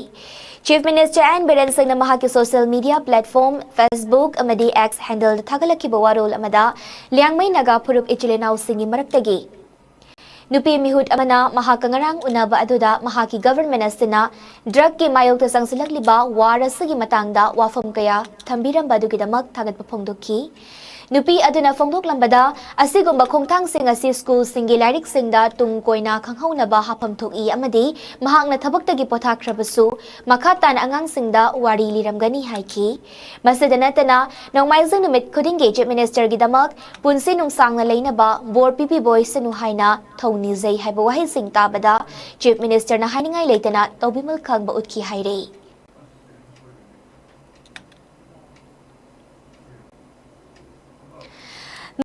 Chief Minister N Biren Singh ꯅ ꯃꯍꯥꯛꯀꯤ social media platform Facebook ꯑꯃꯗꯤ X handleꯗ ꯊꯥꯒꯠꯂꯛꯈꯤꯕ ꯋꯥꯔꯣꯜ ꯑꯃꯗ ꯂꯤꯌꯥꯡꯃꯩ ꯅꯥꯒꯥ ꯐꯨꯔꯨꯞ ꯏꯆꯤꯜ ꯏꯅꯥꯎꯁꯤꯡꯒꯤ ꯃꯔꯛꯇꯒꯤ ꯅꯨꯄꯤ ꯃꯤꯍꯨꯠ ꯑꯃꯅ ꯃꯍꯥꯛꯀ ꯉꯔꯥꯡ ꯎꯅꯕ ꯑꯗꯨꯗ ꯃꯍꯥꯛꯀꯤ government ꯑꯁꯤꯅ drugꯀꯤ ꯃꯥꯌꯣꯛꯇ ꯆꯪꯁꯤꯜꯂꯛꯂꯤꯕ war ꯑꯁꯤꯒꯤ ꯃꯇꯥꯡꯗ ꯋꯥꯐꯝ ꯀꯌꯥ ꯊꯝꯕꯤꯔꯝꯕ ꯑꯗꯨꯒꯤꯗꯃꯛ ꯊꯥꯒꯠꯄ ꯐꯣꯡꯗꯣꯛꯈꯤ꯫ ꯅꯨꯄꯤ ꯑꯗꯨꯅ ꯐꯣꯡꯗꯣꯛꯂꯝꯕꯗ, ꯑꯁꯤꯒꯨꯝꯕ ꯈꯣꯡꯊꯥꯡꯁꯤꯡ ꯑꯁꯤ schoolꯁꯤꯡꯒꯤ ꯂꯥꯏꯔꯤꯛꯁꯤꯡꯗ ꯇꯨꯡ ꯀꯣꯏꯅ ꯈꯪꯍꯧꯅꯕ ꯍꯥꯐꯝ ꯊꯣꯛꯏ ꯑꯃꯗꯤ ꯃꯍꯥꯛꯅ ꯊꯕꯛꯇꯒꯤ ꯄꯣꯊꯥꯈ꯭ꯔꯕꯁꯨ ꯃꯈꯥ ꯇꯥꯅ ꯑꯉꯥꯡꯁꯤꯡꯗ ꯋꯥꯔꯤ ꯂꯤꯔꯝꯒꯅꯤ ꯍꯥꯏꯈꯤ꯫ ꯃꯁꯤꯗ ꯅꯠꯇꯅ, ꯅꯣꯡꯃꯥꯏꯖꯤꯡ ꯅꯨꯃꯤꯠ ꯈꯨꯗꯤꯡꯒꯤ Chief Ministerꯒꯤꯗꯃꯛ ꯄꯨꯟꯁꯤ ꯅꯨꯡꯁꯥꯡꯅ ꯂꯩꯅꯕ ꯕꯣꯔ ꯄꯤꯕꯤꯕ ꯑꯣꯏꯁꯅꯨ ꯍꯥꯏꯅ ꯊꯧꯅꯤꯖꯩ ꯍꯥꯏꯕ ꯋꯥꯍꯩꯁꯤꯡ ꯇꯥꯕꯗ Chief Ministerꯅ ꯍꯥꯏꯅꯤꯡꯉꯥꯏ ꯂꯩꯇꯅ ꯇꯧꯕꯤꯃꯜ ꯈꯪꯕ ꯎꯠꯈꯤ ꯍꯥꯏꯔꯤ꯫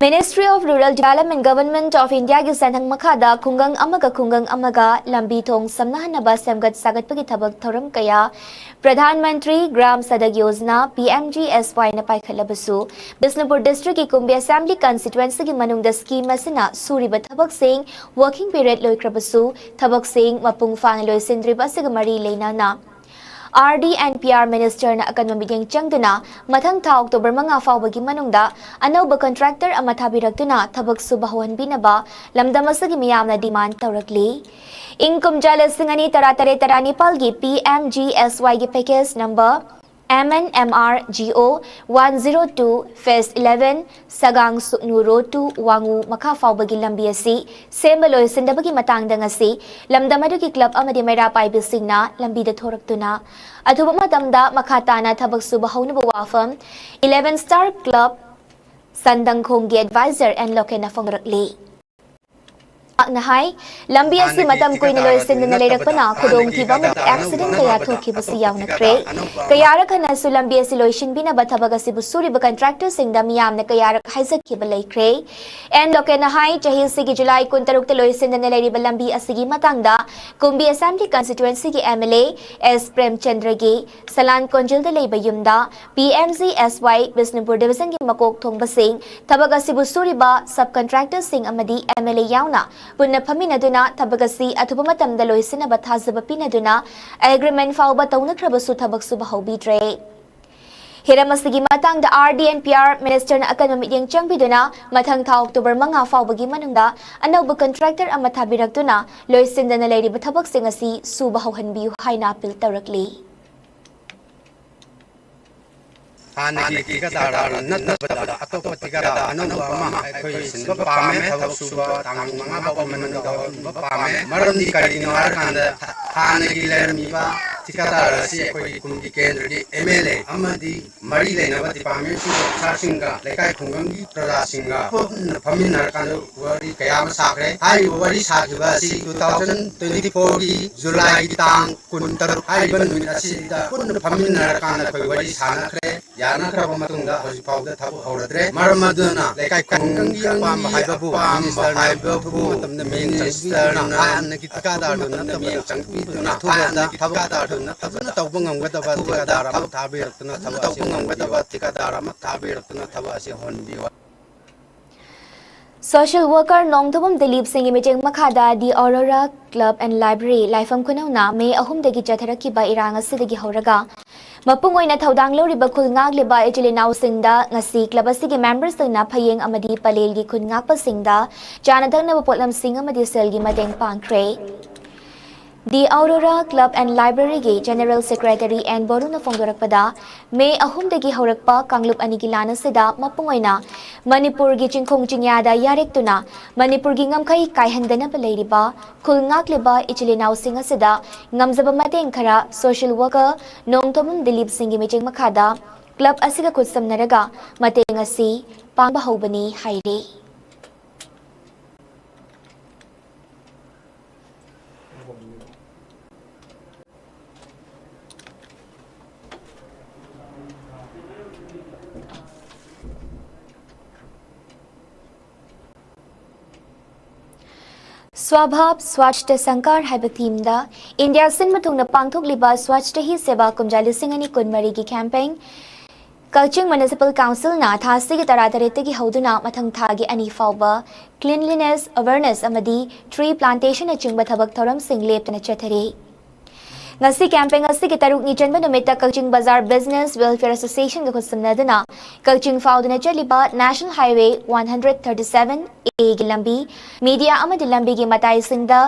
Ministry of Rural Development, Government of Indiaꯒꯤ ꯁꯦꯟꯊꯪ ꯃꯈꯥꯗ ꯈꯨꯡꯒꯪ ꯑꯃꯒ ꯈꯨꯡꯒꯪ ꯑꯃꯒ ꯂꯝꯕꯤ ꯊꯣꯡ ꯁꯝꯅꯍꯟꯅꯕ ꯁꯦꯝꯒꯠ ꯁꯥꯒꯠꯄꯒꯤ ꯊꯕꯛ ꯊꯧꯔꯝ ꯀꯌꯥ Pradhan Mantri Gram Sadak Yojana, P M G S Y ꯅ ꯄꯥꯏꯈꯠꯂꯕꯁꯨ, ꯕꯤꯁꯅꯨꯄꯨꯔ districtꯀꯤ ꯀꯨꯝꯕꯤ Assembly constituencyꯒꯤ ꯃꯅꯨꯡꯗ scheme ꯑꯁꯤꯅ ꯁꯨꯔꯤꯕ ꯊꯕꯛꯁꯤꯡ working period ꯂꯣꯏꯈ꯭ꯔꯕꯁꯨ, ꯊꯕꯛꯁꯤꯡ ꯃꯄꯨꯡ ꯐꯥꯅ ꯂꯣꯏꯁꯤꯟꯗ꯭ꯔꯤꯕ ꯑꯁꯤꯒ ꯃꯔꯤ ꯂꯩꯅꯅ, R D and P R Ministerꯅ ꯑꯀꯟꯕ ꯃꯤꯠꯌꯦꯡ ꯆꯪꯗꯨꯅ ꯃꯊꯪ ꯊꯥ October ꯃꯉꯥ ꯐꯥꯎꯕꯒꯤ ꯃꯅꯨꯡꯗ ꯑꯅꯧꯕ contractor ꯑꯃ ꯊꯥꯕꯤꯔꯛꯇꯨꯅ ꯊꯕꯛ ꯁꯨꯕ ꯍꯧꯍꯟꯕꯤꯅꯕ ꯂꯝꯗꯝ ꯑꯁꯤꯒꯤ ꯃꯤꯌꯥꯝꯅ demand ꯇꯧꯔꯛꯂꯤ꯫ ꯏꯪ ꯀꯨꯝꯖꯥ ꯂꯤꯁꯤꯡ ꯑꯅꯤ ꯇꯔꯥ ꯇꯔꯦꯠ ꯇꯔꯥ ꯅꯤꯄꯥꯜꯒꯤ P M G S Yꯒꯤ package number M N M R G O one zero two phase eleven Sagang Suknu Road to Wangu ꯃꯈꯥ ꯐꯥꯎꯕꯒꯤ ꯂꯝꯕꯤ ꯑꯁꯤ ꯁꯦꯝꯕ ꯂꯣꯏꯁꯤꯟꯗꯕꯒꯤ ꯃꯇꯥꯡꯗ ꯉꯁꯤ ꯂꯝꯗꯝ ꯑꯗꯨꯒꯤ club ꯑꯃꯗꯤ ꯃꯩꯔꯥ ꯄꯥꯏꯕꯤꯁꯤꯡꯅ ꯂꯝꯕꯤꯗ ꯊꯣꯔꯛꯇꯨꯅ ꯑꯊꯨꯕ ꯃꯇꯝꯗ ꯃꯈꯥ ꯇꯥꯅ ꯊꯕꯛ ꯁꯨꯕ ꯍꯧꯅꯕ ꯋꯥꯐꯝ Eleven Star Club ꯁꯟꯗꯪꯈꯣꯡꯒꯤ ꯑꯦꯗꯚꯥꯏꯖꯔ ꯑꯦꯟ ꯂꯣꯀꯦꯟꯅ ꯐꯣꯡꯗꯣꯔꯛꯂꯤ꯫ ꯃꯍꯥꯛꯅ ꯍꯥꯏ, ꯂꯝꯕꯤ ꯑꯁꯤ ꯃꯇꯝ ꯀꯨꯏꯅ ꯂꯣꯏꯁꯤꯟꯗꯅ ꯂꯩꯔꯛꯄꯅ ꯈꯨꯗꯣꯡꯊꯤꯕ ꯑꯃꯗꯤ ꯑꯦꯛꯁꯤꯗꯦꯟ ꯀꯌꯥ ꯊꯣꯛꯈꯤꯕꯁꯨ ꯌꯥꯎꯅꯈ꯭ꯔꯦ꯫ ꯀꯌꯥꯔꯛ ꯍꯟꯅꯁꯨ ꯂꯝꯕꯤ ꯑꯁꯤ ꯂꯣꯏꯁꯤꯟꯕꯤꯅꯕ ꯊꯕꯛ ꯑꯁꯤꯕꯨ ꯁꯨꯔꯤꯕ ꯀꯟꯇ꯭ꯔꯦꯛꯇꯔꯁꯤꯡꯗ ꯃꯤꯌꯥꯝꯅ ꯀꯌꯥꯔꯛ ꯍꯥꯏꯖꯈꯤꯕ ꯂꯩꯈ꯭ꯔꯦ꯫ ꯑꯦꯟ ꯂꯣꯀꯦꯟꯅ ꯍꯥꯏ, ꯆꯍꯤꯁꯤꯒꯤ ꯖꯨꯂꯥꯏ ꯀꯨꯟꯇꯔꯨꯛꯇ ꯂꯣꯏꯁꯤꯟꯗꯅ ꯂꯩꯔꯤꯕ ꯂꯝꯕꯤ ꯑꯁꯤꯒꯤ ꯃꯇꯥꯡꯗ ꯀꯨꯝꯕꯤ ꯑꯦꯁꯦꯝꯕ꯭ꯂꯤ ꯀꯟꯁꯇꯤꯇ꯭ꯋꯦꯟꯁꯤꯒꯤ ꯑꯦꯝ ꯑꯦꯜ ꯑꯦ ꯑꯦꯁ ꯄ꯭ꯔꯦꯝꯆꯟꯗ꯭ꯔꯒꯤ ꯁꯂꯥꯟ ꯀꯣꯟꯖꯤꯜꯗ ꯂꯩꯕ ꯌꯨꯝꯗ P M G S Y Bishnupur ꯗꯤꯕꯤꯖꯟꯒꯤ ꯃꯀꯣꯛ ꯊꯣꯡꯕꯁꯤꯡ, ꯊꯕꯛ ꯑꯁꯤꯕꯨ ꯁꯨꯔꯤꯕ ꯁꯕ ꯀꯟꯇ꯭ꯔꯦꯛꯇꯔꯁꯤꯡ ꯑꯃꯗꯤ ꯑꯦꯝ ꯑꯦꯜ ꯑꯦ ꯌꯥꯎꯅ ꯄꯨꯟꯅ ꯐꯝꯃꯤꯟꯅꯗꯨꯅ ꯊꯕꯛ ꯑꯁꯤ ꯑꯊꯨꯕ ꯃꯇꯝꯗ ꯂꯣꯏꯁꯤꯟꯅꯕ ꯊꯥꯖꯕ ꯄꯤꯅꯗꯨꯅ ꯑꯦꯒ꯭ꯔꯤꯃꯦꯟ ꯐꯥꯎꯕ ꯇꯧꯅꯈ꯭ꯔꯕꯁꯨ ꯊꯕꯛ ꯁꯨꯕ ꯍꯧꯕꯤꯗ꯭ꯔꯦ꯫ ꯍꯤꯔꯝ ꯑꯁꯤꯒꯤ ꯃꯇꯥꯡꯗ R D N P R ꯃꯤꯅꯤꯁꯇꯔꯅ ꯑꯀꯟꯕ ꯃꯤꯠꯌꯦꯡ ꯆꯪꯕꯤꯗꯨꯅ ꯃꯊꯪ ꯊꯥ ꯑꯣꯛꯇꯣꯕꯔ ꯃꯉꯥ ꯐꯥꯎꯕꯒꯤ ꯃꯅꯨꯡꯗ ꯑꯅꯧꯕ ꯀꯟꯇ꯭ꯔꯦꯛꯇꯔ ꯑꯃ ꯊꯥꯕꯤꯔꯛꯇꯨꯅ ꯂꯣꯏꯁꯤꯟꯗꯅ ꯂꯩꯔꯤꯕ ꯊꯕꯛꯁꯤꯡ ꯑꯁꯤ ꯁꯨꯕ ꯍꯧꯍꯟꯕꯤꯌꯨ ꯍꯥꯏꯅ ꯑꯄꯤꯜ ꯇꯧꯔꯛꯂꯤ꯫ ꯍꯥꯟꯅꯒꯤ ꯊꯤꯀꯥꯗꯥꯔ ꯅꯠꯇꯕꯗ ꯑꯇꯣꯞꯄ ꯊꯤꯀꯥꯗꯥꯔ ꯑꯅꯧꯕ ꯑꯃ ꯑꯩꯈꯣꯏ ꯁꯤꯟꯕ ꯄꯥꯝꯃꯦ꯫ ꯊꯕꯛ ꯁꯨꯕ ꯇꯥꯡ ꯃꯉꯥ ꯐꯥꯎꯕꯒꯤ ꯃꯅꯨꯡꯗ ꯍꯧꯍꯟꯕ ꯄꯥꯝꯃꯦ꯫ ꯃꯔꯝꯗꯤ ꯀꯔꯤꯒꯤꯅꯣ ꯍꯥꯏꯔꯀꯥꯟꯗ ꯍꯥꯟꯅꯒꯤ ꯂꯩꯔꯝꯃꯤꯕ ꯊꯤꯀꯥꯗꯥꯔ ꯑꯁꯤ ꯑꯩꯈꯣꯏꯒꯤ ꯈꯨꯟꯒꯤ ꯀꯦꯟꯗ꯭ꯔꯒꯤ ꯑꯦꯝ ꯑꯦꯜ ꯑꯦ ꯑꯃꯗꯤ ꯃꯔꯤ ꯂꯩꯅꯕ ꯗꯤꯄꯥꯔꯠꯃꯦꯟꯁꯤꯡꯒꯤ ꯑꯣꯐꯤꯁꯥꯔꯁꯤꯡꯒ ꯂꯩꯀꯥꯏ ꯈꯨꯡꯒꯪꯒꯤ ꯄ꯭ꯔꯖꯥꯁꯤꯡꯒ ꯄꯨꯟꯅ ꯐꯝꯃꯤꯟꯅꯔꯀꯥꯟꯗ ꯋꯥꯔꯤ ꯀꯌꯥ ꯑꯃ ꯁꯥꯈ꯭ꯔꯦ꯫ ꯍꯥꯏꯔꯤꯕ ꯋꯥꯔꯤ ꯁꯥꯈꯤꯕ ꯑꯁꯤ two thousand twenty fourꯒꯤ ꯖꯨꯂꯥꯏꯒꯤ ꯇꯥꯡ ꯀꯨꯟꯇꯔꯨꯛ ꯍꯥꯏꯔꯤꯕ ꯅꯨꯃꯤꯠ ꯑꯁꯤꯗ ꯄꯨꯟꯅ ꯐꯝꯃꯤꯟꯅꯔꯀꯥꯟꯗ ꯑꯩꯈꯣꯏ ꯋꯥꯔꯤ ꯁꯥꯟꯅꯈ꯭ꯔꯦ꯫ ꯌꯥꯅꯈ꯭ꯔꯕ ꯃꯇꯨꯡꯗ ꯍꯧꯖꯤꯛ ꯐꯥꯎꯕꯗ ꯊꯕꯛ ꯍꯧꯔꯗ꯭ꯔꯦ꯫ ꯃꯔꯝ ꯑꯗꯨꯅ ꯂꯩꯀꯥꯏ ꯈꯨꯡꯒꯪꯒꯤ ꯑꯄꯥꯝꯕ ꯍꯥꯏꯕꯕꯨ ꯃꯤꯅꯤꯁꯇꯔꯅ ꯃꯇꯝꯗ ꯃꯤꯅꯤꯁꯇꯔꯅ ꯍꯥꯟꯅꯒꯤ ꯊꯤꯀꯥꯗꯥꯔꯗꯨ ꯅꯠꯇꯕꯗ ꯑꯊꯨꯕꯗ ꯊꯕꯛ ꯐꯖꯅ ꯇꯧꯕ ꯉꯝꯒꯗꯕ ꯊꯤꯀꯥꯗꯥꯔ ꯑꯃ ꯊꯥꯕꯤꯔꯛꯇꯨꯅ ꯊꯕꯛ ꯑꯁꯤ ꯍꯧꯍꯟꯕꯤꯌꯨ꯫ ꯊꯤꯀꯥꯗꯥꯔ ꯑꯃ ꯊꯥꯕꯤꯔꯛꯇꯨꯅ ꯊꯕꯛ ꯑꯁꯤ ꯍꯧꯍꯟꯕꯤꯌꯨ꯫ ꯁꯣꯁꯤꯌꯦꯜ ꯋꯥꯔꯀꯔ ꯅꯣꯡꯊꯣꯝꯕꯝ ꯗꯤꯂꯤꯞ ꯁꯤꯡꯒꯤ ꯃꯤꯠꯌꯦꯡ ꯃꯈꯥꯗ ꯗꯤ ꯑꯣꯔꯣꯔꯥ ꯀ꯭ꯂꯕ ꯑꯦꯟ ꯂꯥꯏꯕ꯭ꯔꯦꯔꯤ ꯂꯥꯏꯐꯝ ꯈꯨꯅꯧꯅ ꯃꯦ ꯑꯍꯨꯝꯗꯒꯤ ꯆꯠꯊꯔꯛꯈꯤꯕ ꯏꯔꯥꯡ ꯑꯁꯤꯗꯒꯤ ꯍꯧꯔꯒ ꯃꯄꯨꯡ ꯑꯣꯏꯅ ꯊꯧꯗꯥꯡ ꯂꯧꯔꯤꯕ ꯈꯨꯜ ꯉꯥꯛꯂꯤꯕ ꯏꯆꯤꯜ ꯏꯅꯥꯎꯁꯤꯡꯗ ꯉꯁꯤ ꯀ꯭ꯂꯕ ꯑꯁꯤꯒꯤ ꯃꯦꯝꯕꯔꯁꯤꯡꯅ ꯐꯌꯦꯡ ꯑꯃꯗꯤ ꯄꯂꯦꯜꯒꯤ ꯈꯨꯟ ꯉꯥꯛꯄꯁꯤꯡꯗ ꯆꯥꯅ ꯊꯛꯅꯕ ꯄꯣꯠꯂꯝꯁꯤꯡ ꯑꯃꯗꯤ ꯁꯦꯜꯒꯤ ꯃꯇꯦꯡ ꯄꯥꯡꯈ꯭ꯔꯦ꯫ ꯗꯤ ꯑꯧꯔꯣꯔꯥ ꯀ꯭ꯂꯕ ꯑꯦꯟ ꯂꯥꯏꯕ꯭ꯔꯦꯔꯤꯒꯤ ꯖꯦꯅꯔꯦꯜ ꯁꯦꯀ꯭ꯔꯦꯇꯔꯤ ꯑꯦꯟ ꯕꯣꯔꯨꯅ ꯐꯣꯡꯗꯣꯔꯛꯄꯗ, ꯃꯦ ꯑꯍꯨꯝꯗꯒꯤ ꯍꯧꯔꯛꯄ ꯀꯥꯡꯂꯨꯞ ꯑꯅꯤꯒꯤ ꯂꯥꯟ ꯑꯁꯤꯗ ꯃꯄꯨꯡ ꯑꯣꯏꯅ ꯃꯅꯤꯄꯨꯔꯒꯤ ꯆꯤꯡꯈꯣꯡ ꯆꯤꯡꯌꯥꯗ ꯌꯥꯔꯦꯛꯇꯨꯅ ꯃꯅꯤꯄꯨꯔꯒꯤ ꯉꯝꯈꯩ ꯀꯥꯏꯍꯟꯗꯅꯕ ꯂꯩꯔꯤꯕ ꯈꯨꯜ ꯉꯥꯛꯂꯤꯕ ꯏꯆꯤꯜ ꯏꯅꯥꯎꯁꯤꯡ ꯑꯁꯤꯗ ꯉꯝꯖꯕ ꯃꯇꯦꯡ ꯈꯔ ꯁꯣꯁꯤꯌꯦꯜ ꯋꯥꯔꯀꯔ ꯅꯣꯡꯊꯣꯝꯕꯝ ꯗꯤꯂꯤꯞ ꯁꯤꯡꯒꯤ ꯃꯤꯠꯌꯦꯡ ꯃꯈꯥꯗ ꯀ꯭ꯂꯕ ꯑꯁꯤꯒ ꯈꯨꯠꯁꯝꯅꯔꯒ ꯃꯇꯦꯡ ꯑꯁꯤ ꯄꯥꯡꯕ ꯍꯧꯕꯅꯤ ꯍꯥꯏꯔꯤ꯫ ꯁ꯭ꯋꯥꯚꯥꯕ ꯁ꯭ꯋꯥꯆꯇ ꯁꯪꯀꯥꯔ ꯍꯥꯏꯕ ꯊꯤꯝꯗ ꯏꯟꯗꯤꯌꯥ ꯁꯤꯟꯕ ꯊꯨꯡꯅ ꯄꯥꯡꯊꯣꯛꯂꯤꯕ ꯁ꯭ꯋꯥꯆꯇ ꯍꯤ ꯁꯦꯕꯥ ꯀꯨꯝꯖꯥ ꯂꯤꯁꯤꯡ ꯑꯅꯤ ꯀꯨꯟꯃꯔꯤꯒꯤ ꯀꯦꯝꯄꯦꯟ ꯀꯛꯆꯤꯡ ꯃ꯭ꯌꯨꯅꯤꯁꯤꯄꯥꯜ ꯀꯥꯎꯟꯁꯤꯜꯅ ꯊꯥ ꯑꯁꯤꯒꯤ ꯇꯔꯥꯇꯔꯦꯠꯇꯒꯤ ꯍꯧꯗꯨꯅ ꯃꯊꯪ ꯊꯥꯒꯤ ꯑꯅꯤ ꯐꯥꯎꯕ cleanliness awareness ꯑꯃꯗꯤ tree plantationꯅꯆꯤꯡꯕ ꯊꯕꯛ ꯊꯧꯔꯝꯁꯤꯡ ꯂꯦꯞꯇꯅ ꯆꯠꯊꯔꯤ꯫ ꯉꯁꯤ ꯀꯦꯝꯄꯦꯟ ꯑꯁꯤꯒꯤ ꯇꯔꯨꯛꯅꯤ ꯆꯟꯕ ꯅꯨꯃꯤꯠꯇ ꯀꯛꯆꯤꯡ ꯕꯖꯥꯔ ꯕꯤꯖꯤꯅꯦꯁ ꯋꯦꯜꯐꯤꯌꯔ ꯑꯦꯁꯣꯁꯤꯌꯦꯁꯟꯒ ꯈꯨꯠꯁꯝꯅꯗꯨꯅ ꯀꯛꯆꯤꯡ ꯐꯥꯎꯗꯨꯅ ꯆꯠꯂꯤꯕ national highway one hundred thirty seven ꯑꯦꯒꯤ ꯂꯝꯕꯤ, ꯃꯤꯗꯤꯌꯥ ꯑꯃꯗꯤ ꯂꯝꯕꯤꯒꯤ ꯃꯇꯥꯏꯁꯤꯡꯗ,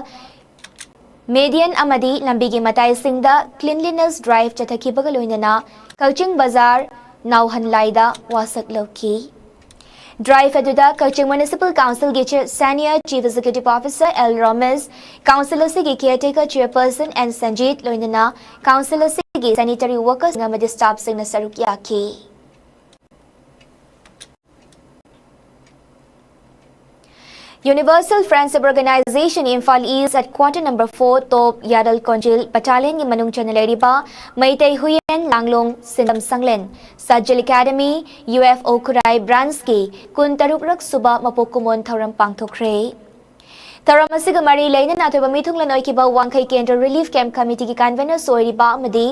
ꯃꯦꯗꯤꯌꯟ ꯑꯃꯗꯤ ꯂꯝꯕꯤꯒꯤ ꯃꯇꯥꯏꯁꯤꯡꯗ cleanliness drive ꯆꯠꯊꯈꯤꯕꯒ ꯂꯣꯏꯅꯅ ꯀꯛꯆꯤꯡ ꯕꯖꯥꯔ ꯅꯥꯎꯍꯟꯂꯥꯏꯗ ꯋꯥꯁꯛ ꯂꯧꯈꯤ꯫ Drive ꯑꯗꯨꯗ ꯀꯛꯆꯤꯡ ꯃ꯭ꯌꯨꯅꯤꯁꯤꯄꯥꯜ ꯀꯥꯎꯟꯁꯤꯜꯒꯤ chief, senior chief executive officer L Romesh, council ꯑꯁꯤꯒꯤ ꯀꯦꯌꯔꯇꯦꯀꯔ ꯆꯤꯌꯔꯄꯔꯁꯟ ꯑꯦꯟ ꯁꯟꯖꯤꯠ ꯂꯣꯏꯅꯅ ꯀꯥꯎꯟꯁꯤꯜ ꯑꯁꯤꯒꯤ ꯁꯦꯅꯤꯇꯔꯤ ꯋꯥꯔꯀꯔꯁꯤꯡ ꯑꯃꯗꯤ ꯁ꯭ꯇꯥꯐꯁꯤꯡꯅ ꯁꯔꯨꯛ ꯌꯥꯈꯤ꯫ Universal Friendship Organization Imphal East Headquarter number four Top Yaral Konjil Battalionꯒꯤ ꯃꯅꯨꯡ ꯆꯟꯅ ꯂꯩꯔꯤꯕ ꯃꯩꯇꯩ ꯍꯨꯏꯌꯦꯟ ꯂꯥꯡꯂꯣꯡ ꯁꯤꯟꯗꯝ ꯁꯪꯂꯦꯟ ꯁꯠꯖꯤꯜ ꯑꯦꯀꯥꯗꯃꯤ, ꯌꯨ ꯑꯦꯐ ꯑꯣ ꯈꯨꯔꯥꯏ ꯕ꯭ꯔꯥꯟꯆꯀꯤ ꯀꯨꯟꯇꯔꯨꯛꯔꯛ ꯁꯨꯕ ꯃꯄꯣꯛ ꯀꯨꯝꯑꯣꯟ ꯊꯧꯔꯝ ꯄꯥꯡꯊꯣꯛꯈ꯭ꯔꯦ꯫ ꯊꯧꯔꯝ ꯑꯁꯤꯒ ꯃꯔꯤ ꯂꯩꯅꯅ ꯑꯊꯣꯏꯕ ꯃꯤꯊꯨꯡꯂꯦꯟ ꯑꯣꯏꯈꯤꯕ ꯋꯥꯡꯈꯩ ꯀꯦꯟꯗ꯭ꯔ ꯔꯤꯂꯤꯐ ꯀꯦꯝꯞ ꯀꯃꯤꯇꯤꯒꯤ ꯀꯟꯚꯦꯅꯔꯁ ꯑꯣꯏꯔꯤꯕ ꯑꯃꯗꯤ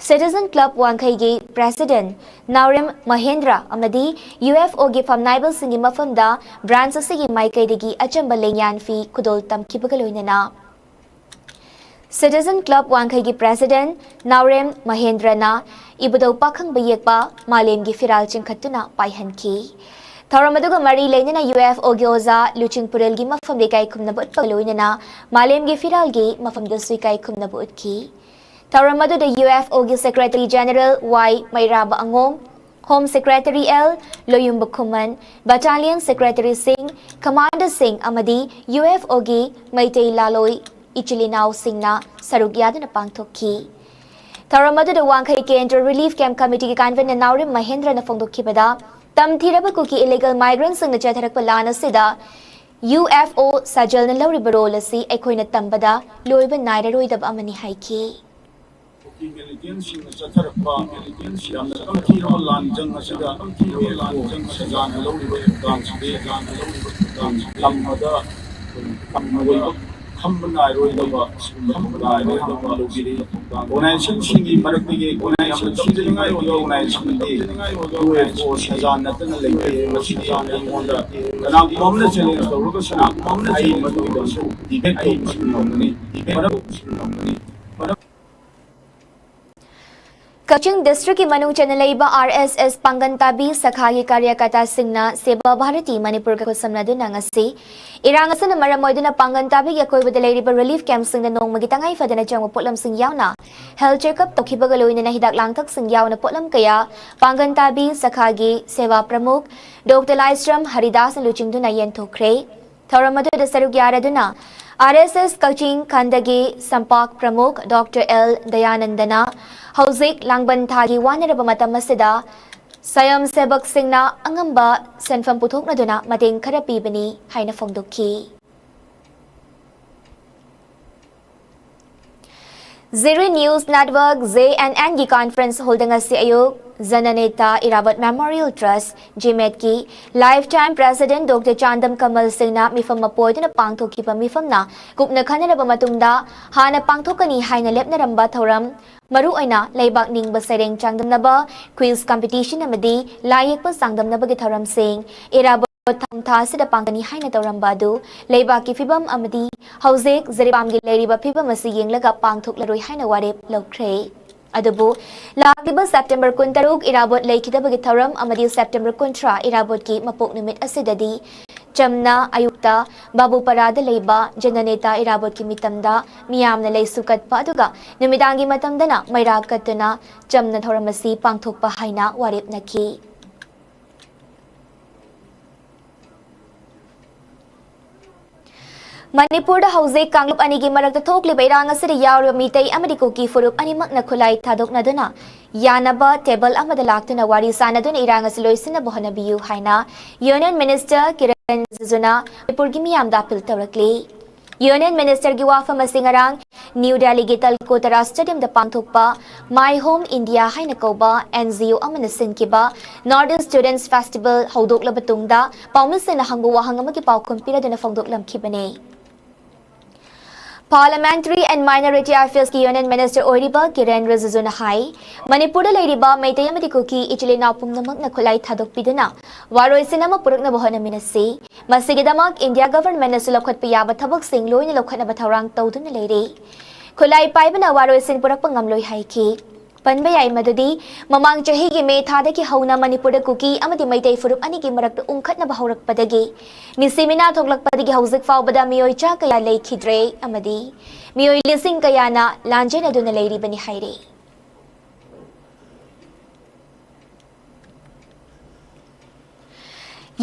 ꯁꯤꯇꯤꯖꯟ ꯀ꯭ꯂꯕ ꯋꯥꯡꯈꯩꯒꯤ ꯄ꯭ꯔꯦꯁꯤꯗꯦꯟꯠ ꯅꯥꯎꯔꯦꯝ ꯃꯍꯦꯟꯗ꯭ꯔ ꯑꯃꯗꯤ ꯌꯨ ꯑꯦꯐ ꯑꯣꯒꯤ ꯐꯝꯅꯥꯏꯕꯁꯤꯡꯒꯤ ꯃꯐꯝꯗ ꯕ꯭ꯔꯥꯟꯆ ꯑꯁꯤꯒꯤ ꯃꯥꯏꯀꯩꯗꯒꯤ ꯑꯆꯝꯕ ꯂꯦꯡꯌꯥꯟ ꯐꯤ ꯈꯨꯗꯣꯜ ꯇꯝꯈꯤꯕꯒ ꯂꯣꯏꯅꯅ ꯁꯤꯇꯤꯖꯟ ꯀ꯭ꯂꯕ ꯋꯥꯡꯈꯩꯒꯤ ꯄ꯭ꯔꯦꯁꯤꯗꯦꯟꯠ ꯅꯥꯎꯔꯦꯝ ꯃꯍꯦꯟꯗ꯭ꯔꯅ ꯏꯕꯨꯙꯧ ꯄꯥꯈꯪꯕ ꯌꯦꯛꯄ ꯃꯥꯂꯦꯝꯒꯤ ꯐꯤꯔꯥꯜ ꯆꯤꯡꯈꯠꯇꯨꯅ ꯄꯥꯏꯍꯟꯈꯤ꯫ ꯊꯧꯔꯝ ꯑꯗꯨꯒ ꯃꯔꯤ ꯂꯩꯅꯅ ꯌꯨ ꯑꯦꯐ ꯑꯣꯒꯤ ꯑꯣꯖꯥ ꯂꯨꯆꯤꯡ ꯄꯨꯔꯦꯜꯒꯤ ꯃꯐꯝꯗ ꯏꯀꯥꯏ ꯈꯨꯝꯅꯕ ꯎꯠꯄꯒ ꯂꯣꯏꯅꯅ ꯃꯥꯂꯦꯝꯒꯤ ꯐꯤꯔꯥꯜꯒꯤ ꯃꯐꯝꯗꯁꯨ ꯏꯀꯥꯏ ꯈꯨꯝꯅꯕ ꯎꯠꯈꯤ꯫ ꯊꯧꯔꯝ ꯑꯗꯨꯗ ꯌꯨ ꯑꯦꯐ ꯑꯣꯒꯤ ꯁꯦꯀ꯭ꯔꯦꯇꯔꯤ ꯖꯦꯅꯔꯦꯜ ꯋꯥꯏ ꯃꯩꯔꯥꯕ ꯑꯉꯣꯝ, ꯍꯣꯝ ꯁꯦꯀ꯭ꯔꯦꯇꯔꯤ ꯑꯦꯜ ꯂꯣꯌꯨꯝꯕ ꯈꯨꯃꯟ, ꯕꯠꯇꯥꯂꯤꯌꯟ ꯁꯦꯀ꯭ꯔꯦꯇꯔꯤꯁꯤꯡ, ꯀꯃꯥꯟꯗꯔꯁꯤꯡ ꯑꯃꯗꯤ ꯌꯨ ꯑꯦꯐ ꯑꯣꯒꯤ ꯃꯩꯇꯩ ꯂꯥꯂꯣꯏ ꯏꯆꯤꯜ ꯏꯅꯥꯎꯁꯤꯡꯅ ꯁꯔꯨꯛ ꯌꯥꯗꯨꯅ ꯄꯥꯡꯊꯣꯛꯈꯤ꯫ ꯊꯧꯔꯝ ꯑꯗꯨꯗ ꯋꯥꯡꯈꯩ ꯀꯦꯟꯗ꯭ꯔ ꯔꯤꯂꯤꯐ ꯀꯦꯝꯞ ꯀꯃꯤꯇꯤꯒꯤ ꯀꯟꯚꯦꯅꯔ ꯅꯥꯎꯔꯦꯝ ꯃꯍꯦꯟꯗ꯭ꯔꯅ ꯐꯣꯡꯗꯣꯛꯈꯤꯕꯗ, ꯇꯝꯊꯤꯔꯕ ꯀꯨꯀꯤ ꯏꯂꯤꯒꯦꯜ ꯃꯥꯏꯒ꯭ꯔꯦꯟꯠꯁꯤꯡꯅ ꯆꯠꯊꯔꯛꯄ ꯂꯥꯟ ꯑꯁꯤꯗ ꯌꯨ ꯑꯦꯐ ꯑꯣ ꯁꯥꯖꯜꯅ ꯂꯧꯔꯤꯕ ꯔꯣꯜ ꯑꯁꯤ ꯑꯩꯈꯣꯏꯅ ꯇꯝꯕꯗ ꯂꯣꯏꯕ ꯅꯥꯏꯔꯔꯣꯏꯗꯕ ꯑꯃꯅꯤ ꯍꯥꯏꯈꯤ꯫ ꯀꯨꯀꯤ ꯃꯤꯂꯤꯇꯦꯟꯠꯁꯤꯡꯅ ꯆꯠꯊꯔꯛꯄ ꯌꯥꯝꯅ ꯇꯝꯊꯤꯔꯕ ꯂꯥꯟꯖꯪ ꯑꯁꯤꯗ ꯌꯨ ꯑꯦꯐ ꯑꯣ ꯁꯥꯖꯜꯅ ꯂꯧꯔꯤꯕ ꯊꯧꯗꯥꯡꯁꯤꯗꯤ ꯇꯝꯕꯗ ꯇꯝꯕ ꯈꯝꯕ ꯅꯥꯏꯔꯣꯏꯗꯕ ꯁꯤꯒꯨꯝꯕ ꯊꯧꯗꯥꯡ ꯑꯃ ꯂꯧꯕꯤꯔꯤ꯫ ꯑꯣꯔꯒꯅꯥꯏꯖꯦꯁꯟꯁꯤꯡꯒꯤ ꯃꯔꯛꯇꯒꯤ ꯑꯩꯈꯣꯏꯅ ꯌꯥꯝꯅ ꯊꯤꯖꯅꯤꯡꯉꯥꯏ ꯑꯣꯏꯕ ꯑꯣꯔꯒꯅꯥꯏꯖꯦꯁꯟꯗꯤ ꯌꯨ ꯑꯦꯐ ꯑꯣ ꯁꯥꯖꯜ ꯅꯠꯇꯅ ꯂꯩꯇꯦ꯫ ꯃꯁꯤꯗꯤ ꯑꯩꯉꯣꯟꯗ ꯀꯅꯥꯒꯨꯝꯕ ꯑꯃꯅ ꯆꯦꯂꯦꯟꯖ ꯇꯧꯔꯒꯁꯨ ꯑꯩ ꯃꯗꯨꯒꯤꯗꯃꯛꯁꯨ ꯗꯤꯕꯦꯠ ꯇꯧꯕꯁꯨ ꯉꯝꯒꯅꯤ꯫ ꯃꯔꯝ ꯀꯛꯆꯤꯡ ꯗꯤꯁꯇ꯭ꯔꯤꯛꯀꯤ ꯃꯅꯨꯡ ꯆꯟꯅ ꯂꯩꯕ ꯑꯥꯔ ꯑꯦꯁ ꯑꯦꯁ ꯄꯥꯡꯒꯟ ꯇꯥꯕꯤ ꯁꯈꯥꯒꯤ ꯀꯥꯔꯌꯀꯔꯇꯥꯁꯤꯡꯅ ꯁꯦꯕꯥ ꯚꯥꯔꯇꯤ ꯃꯅꯤꯄꯨꯔꯒ ꯈꯨꯠꯁꯝꯅꯗꯨꯅ ꯉꯁꯤ ꯏꯔꯥꯡ ꯑꯁꯤꯅ ꯃꯔꯝ ꯑꯣꯏꯗꯨꯅ ꯄꯥꯡꯒꯟ ꯇꯥꯕꯤꯒꯤ ꯑꯀꯣꯏꯕꯗ ꯂꯩꯔꯤꯕ ꯔꯤꯂꯤꯐ ꯀꯦꯝꯞꯁꯤꯡꯗ ꯅꯣꯡꯃꯒꯤ ꯇꯉꯥꯏ ꯐꯗꯅ ꯆꯪꯕ ꯄꯣꯠꯂꯝꯁꯤꯡ ꯌꯥꯎꯅ ꯍꯦꯜꯊ ꯆꯦꯛꯑꯞ ꯇꯧꯈꯤꯕꯒ ꯂꯣꯏꯅꯅ ꯍꯤꯗꯥꯛ ꯂꯥꯡꯊꯛꯁꯤꯡ ꯌꯥꯎꯅ ꯄꯣꯠꯂꯝ ꯀꯌꯥ ꯄꯥꯡꯒꯟ ꯇꯥꯕꯤ ꯁꯈꯥꯒꯤ ꯁꯦꯕꯥ ꯄ꯭ꯔꯃꯨꯈ ꯗꯣꯛꯇꯔ ꯂꯥꯏꯁ꯭ꯔꯝ ꯍꯔꯤꯗꯥꯁꯅ ꯂꯨꯆꯤꯡꯗꯨꯅ ꯌꯦꯟꯊꯣꯛꯈ꯭ꯔꯦ꯫ ꯊꯧꯔꯝ ꯑꯗꯨꯗ ꯁꯔꯨꯛ ꯌꯥꯔꯗꯨꯅ ꯑꯥꯔ ꯑꯦꯁ ꯑꯦꯁ ꯀꯛꯆꯤꯡ ꯈꯟꯗꯒꯤ ꯁꯝꯄꯥꯛ ꯄ꯭ꯔꯃꯨꯈ ꯗꯣꯛꯇꯔ ꯑꯦꯜ ꯗꯌꯥꯅꯟꯗꯅ ꯍꯧꯖꯤꯛ ꯂꯥꯡꯕꯟ ꯊꯥꯒꯤ ꯋꯥꯅꯔꯕ ꯃꯇꯝ ꯑꯁꯤꯗ ꯁ꯭ꯋꯌꯝ ꯁꯦꯕꯛꯁꯤꯡꯅ ꯑꯉꯝꯕ ꯁꯦꯟꯐꯝ ꯄꯨꯊꯣꯛꯅꯗꯨꯅ ꯃꯇꯦꯡ ꯈꯔ ꯄꯤꯕꯅꯤ ꯍꯥꯏꯅ ꯐꯣꯡꯗꯣꯛꯈꯤ꯫ Jiri news network, J N ꯑꯦꯟꯒꯤ ꯀꯣꯟꯐꯔꯦꯟꯁ ꯍꯣꯜꯗ ꯉꯁꯤ ꯑꯌꯨꯛ ꯖꯅꯅꯦꯇꯥ ꯏꯔꯥꯕꯣꯠ ꯃꯦꯃꯣꯔꯤꯌꯦꯜ ꯇ꯭ꯔꯁ, ꯖꯤꯃꯦꯠꯀꯤ life time president doctor Chandam Kamal ꯁꯤꯡꯅ ꯃꯤꯐꯝ ꯑꯃ ꯄꯣꯏꯗꯨꯅ ꯄꯥꯡꯊꯣꯛꯈꯤꯕ ꯃꯤꯐꯝꯅ ꯀꯨꯞꯅ ꯈꯟꯅꯔꯕ ꯃꯇꯨꯡꯗ ꯍꯥꯟꯅ ꯄꯥꯡꯊꯣꯛꯀꯅꯤ ꯍꯥꯏꯅ ꯂꯦꯞꯅꯔꯝꯕ ꯊꯧꯔꯝ, ꯃꯔꯨꯑꯣꯏꯅ ꯂꯩꯕꯥꯛ ꯅꯤꯡꯕ ꯁꯩꯔꯦꯡ ꯆꯥꯡꯗꯝꯅꯕ, quiz competition ꯑꯃꯗꯤ ꯂꯥꯏ ꯌꯦꯛꯄ ꯆꯥꯡꯗꯝꯅꯕꯒꯤ ꯊꯧꯔꯝꯁꯤꯡ ꯏꯔꯥꯕꯣꯠ ꯊꯥꯡ ꯊꯥ ꯑꯁꯤꯗ ꯄꯥꯡꯒꯅꯤ ꯍꯥꯏꯅ ꯇꯧꯔꯝꯕ ꯑꯗꯨ ꯂꯩꯕꯥꯛꯀꯤ ꯐꯤꯕꯝ ꯑꯃꯗꯤ ꯍꯧꯖꯤꯛ ꯖꯤꯔꯤꯕꯥꯝꯒꯤ ꯂꯩꯔꯤꯕ ꯐꯤꯕꯝ ꯑꯁꯤ ꯌꯦꯡꯂꯒ ꯄꯥꯡꯊꯣꯛꯂꯔꯣꯏ ꯍꯥꯏꯅ ꯋꯥꯔꯦꯞ ꯂꯧꯈ꯭ꯔꯦ꯫ ꯑꯗꯨꯕꯨ ꯂꯥꯛꯂꯤꯕ ꯁꯦꯞꯇꯦꯝꯕꯔ ꯀꯨꯟꯇꯔꯨꯛ ꯏꯔꯥꯕꯣꯠ ꯂꯩꯈꯤꯗꯕꯒꯤ ꯊꯧꯔꯝ ꯑꯃꯗꯤ ꯁꯦꯞꯇꯦꯝꯕꯔ ꯀꯨꯟꯊ꯭ꯔꯥ ꯏꯔꯥꯕꯣꯠꯀꯤ ꯃꯄꯣꯛ ꯅꯨꯃꯤꯠ ꯑꯁꯤꯗꯗꯤ ꯆꯝꯅ ꯑꯌꯨꯛꯇ ꯕꯥꯕꯨꯄꯥꯔꯥꯗ ꯂꯩꯕ ꯖꯅꯅꯦꯇꯥ ꯏꯔꯥꯕꯣꯠꯀꯤ ꯃꯤꯇꯝꯗ ꯃꯤꯌꯥꯝꯅ ꯂꯩꯁꯨ ꯀꯠꯄ ꯑꯗꯨꯒ ꯅꯨꯃꯤꯗꯥꯡꯒꯤ ꯃꯇꯝꯗꯅ ꯃꯩꯔꯥ ꯀꯠꯇꯨꯅ ꯆꯝꯅ ꯊꯧꯔꯝ ꯑꯁꯤ ꯄꯥꯡꯊꯣꯛꯄ ꯍꯥꯏꯅ ꯋꯥꯔꯦꯞꯅꯈꯤ꯫ ꯃꯅꯤꯄꯨꯔꯗ ꯍꯧꯖꯤꯛ ꯀꯥꯡꯂꯨꯞ ꯑꯅꯤꯒꯤ ꯃꯔꯛꯇ ꯊꯣꯛꯂꯤꯕ ꯏꯔꯥꯡ ꯑꯁꯤꯗ ꯌꯥꯎꯔꯤꯕ ꯃꯤꯇꯩ ꯑꯃꯗꯤ ꯀꯨꯀꯤ ꯐꯨꯔꯨꯞ ꯑꯅꯤꯃꯛꯅ ꯈꯨꯠꯂꯥꯏ ꯊꯥꯗꯣꯛꯅꯗꯨꯅ ꯌꯥꯅꯕ ꯇꯦꯕꯜ ꯑꯃꯗ ꯂꯥꯛꯇꯨꯅ ꯋꯥꯔꯤ ꯁꯥꯅꯗꯨꯅ ꯏꯔꯥꯡ ꯑꯁꯤ ꯂꯣꯏꯁꯤꯟꯅꯕ ꯍꯣꯠꯅꯕꯤꯌꯨ ꯍꯥꯏꯅ ꯌꯨꯅꯤꯌꯟ ꯃꯤꯅꯤꯁꯇꯔ ꯀꯤꯔꯟ ꯔꯤꯖꯤꯖꯨꯅ ꯃꯅꯤꯄꯨꯔꯒꯤ ꯃꯤꯌꯥꯝꯗ ꯑꯄꯤꯜ ꯇꯧꯔꯛꯂꯤ꯫ ꯌꯨꯅꯤꯌꯟ ꯃꯤꯅꯤꯁꯇꯔꯒꯤ ꯋꯥꯐꯝ ꯑꯁꯤ ꯉꯔꯥꯡ ꯅ꯭ꯌꯨ ꯗꯦꯜꯂꯤꯒꯤ ꯇꯜꯀꯣꯇꯔꯥ ꯁ꯭ꯇꯦꯗꯤꯌꯝꯗ ꯄꯥꯡꯊꯣꯛꯄ My Home India ꯍꯥꯏꯅ ꯀꯧꯕ NGO ꯑꯃꯅ ꯁꯤꯟꯈꯤꯕ North East Students Festival ꯍꯧꯗꯣꯛꯂꯕ ꯇꯨꯡꯗ ꯄꯥꯎꯃꯤꯁꯤꯡꯅ ꯍꯪꯕ ꯋꯥꯍꯪ ꯑꯃꯒꯤ ꯄꯥꯎꯈꯨꯝ ꯄꯤꯔꯗꯨꯅ ꯐꯣꯡꯗꯣꯛꯂꯝꯈꯤꯕꯅꯤ꯫ Parliamentary and Minority Affairs ꯀꯤ Union Minister ꯑꯣꯏꯔꯤꯕ ꯀꯤꯔꯦꯟ ꯔꯤꯖꯤꯖꯨꯅ ꯍꯥꯏ, ꯃꯅꯤꯄꯨꯔꯗ ꯂꯩꯔꯤꯕ ꯃꯩꯇꯩ ꯑꯃꯗꯤ ꯀꯨꯀꯤ ꯏꯆꯤꯜ ꯏꯅꯥꯎ ꯄꯨꯝꯅꯃꯛꯅ ꯈꯨꯠꯂꯥꯏ ꯊꯥꯗꯣꯛꯄꯤꯗꯨꯅ ꯋꯥꯔꯣꯏꯁꯤꯟ ꯑꯃ ꯄꯨꯔꯛꯅꯕ ꯍꯣꯠꯅꯃꯤꯟꯅꯁꯤ꯫ ꯃꯁꯤꯒꯤꯗꯃꯛ ꯏꯟꯗꯤꯌꯥ ꯒꯚꯔꯟꯃꯦꯟꯠꯅꯁꯨ ꯂꯧꯈꯠꯄ ꯌꯥꯕ ꯊꯕꯛꯁꯤꯡ ꯂꯣꯏꯅ ꯂꯧꯈꯠꯅꯕ ꯊꯧꯔꯥꯡ ꯇꯧꯗꯨꯅ ꯂꯩꯔꯤ꯫ ꯈꯨꯠꯂꯥꯏ ꯄꯥꯏꯕꯅ ꯋꯥꯔꯣꯏꯁꯤꯟ ꯄꯨꯔꯛꯄ ꯉꯝꯂꯣꯏ ꯍꯥꯏꯈꯤ꯫ ꯄꯟꯕ ꯌꯥꯏ ꯃꯗꯨꯗꯤ ꯃꯃꯥꯡ ꯆꯍꯤꯒꯤ ꯃꯦ ꯊꯥꯗꯒꯤ ꯍꯧꯅ ꯃꯅꯤꯄꯨꯔꯗ ꯀꯨꯀꯤ ꯑꯃꯗꯤ ꯃꯩꯇꯩ ꯐꯨꯔꯨꯞ ꯑꯅꯤꯒꯤ ꯃꯔꯛꯇ ꯎꯪꯈꯠꯅꯕ ꯍꯧꯔꯛꯄꯗꯒꯤ ꯃꯤꯁꯤ ꯃꯤꯅꯥ ꯊꯣꯛꯂꯛꯄꯗꯒꯤ ꯍꯧꯖꯤꯛ ꯐꯥꯎꯕꯗ ꯃꯤꯑꯣꯏ ꯆꯥ ꯀꯌꯥ ꯂꯩꯈꯤꯗ꯭ꯔꯦ ꯑꯃꯗꯤ ꯃꯤꯑꯣꯏ ꯂꯤꯁꯤꯡ ꯀꯌꯥꯅ ꯂꯥꯟꯖꯦꯟꯅꯗꯨꯅ ꯂꯩꯔꯤꯕꯅꯤ ꯍꯥꯏꯔꯤ꯫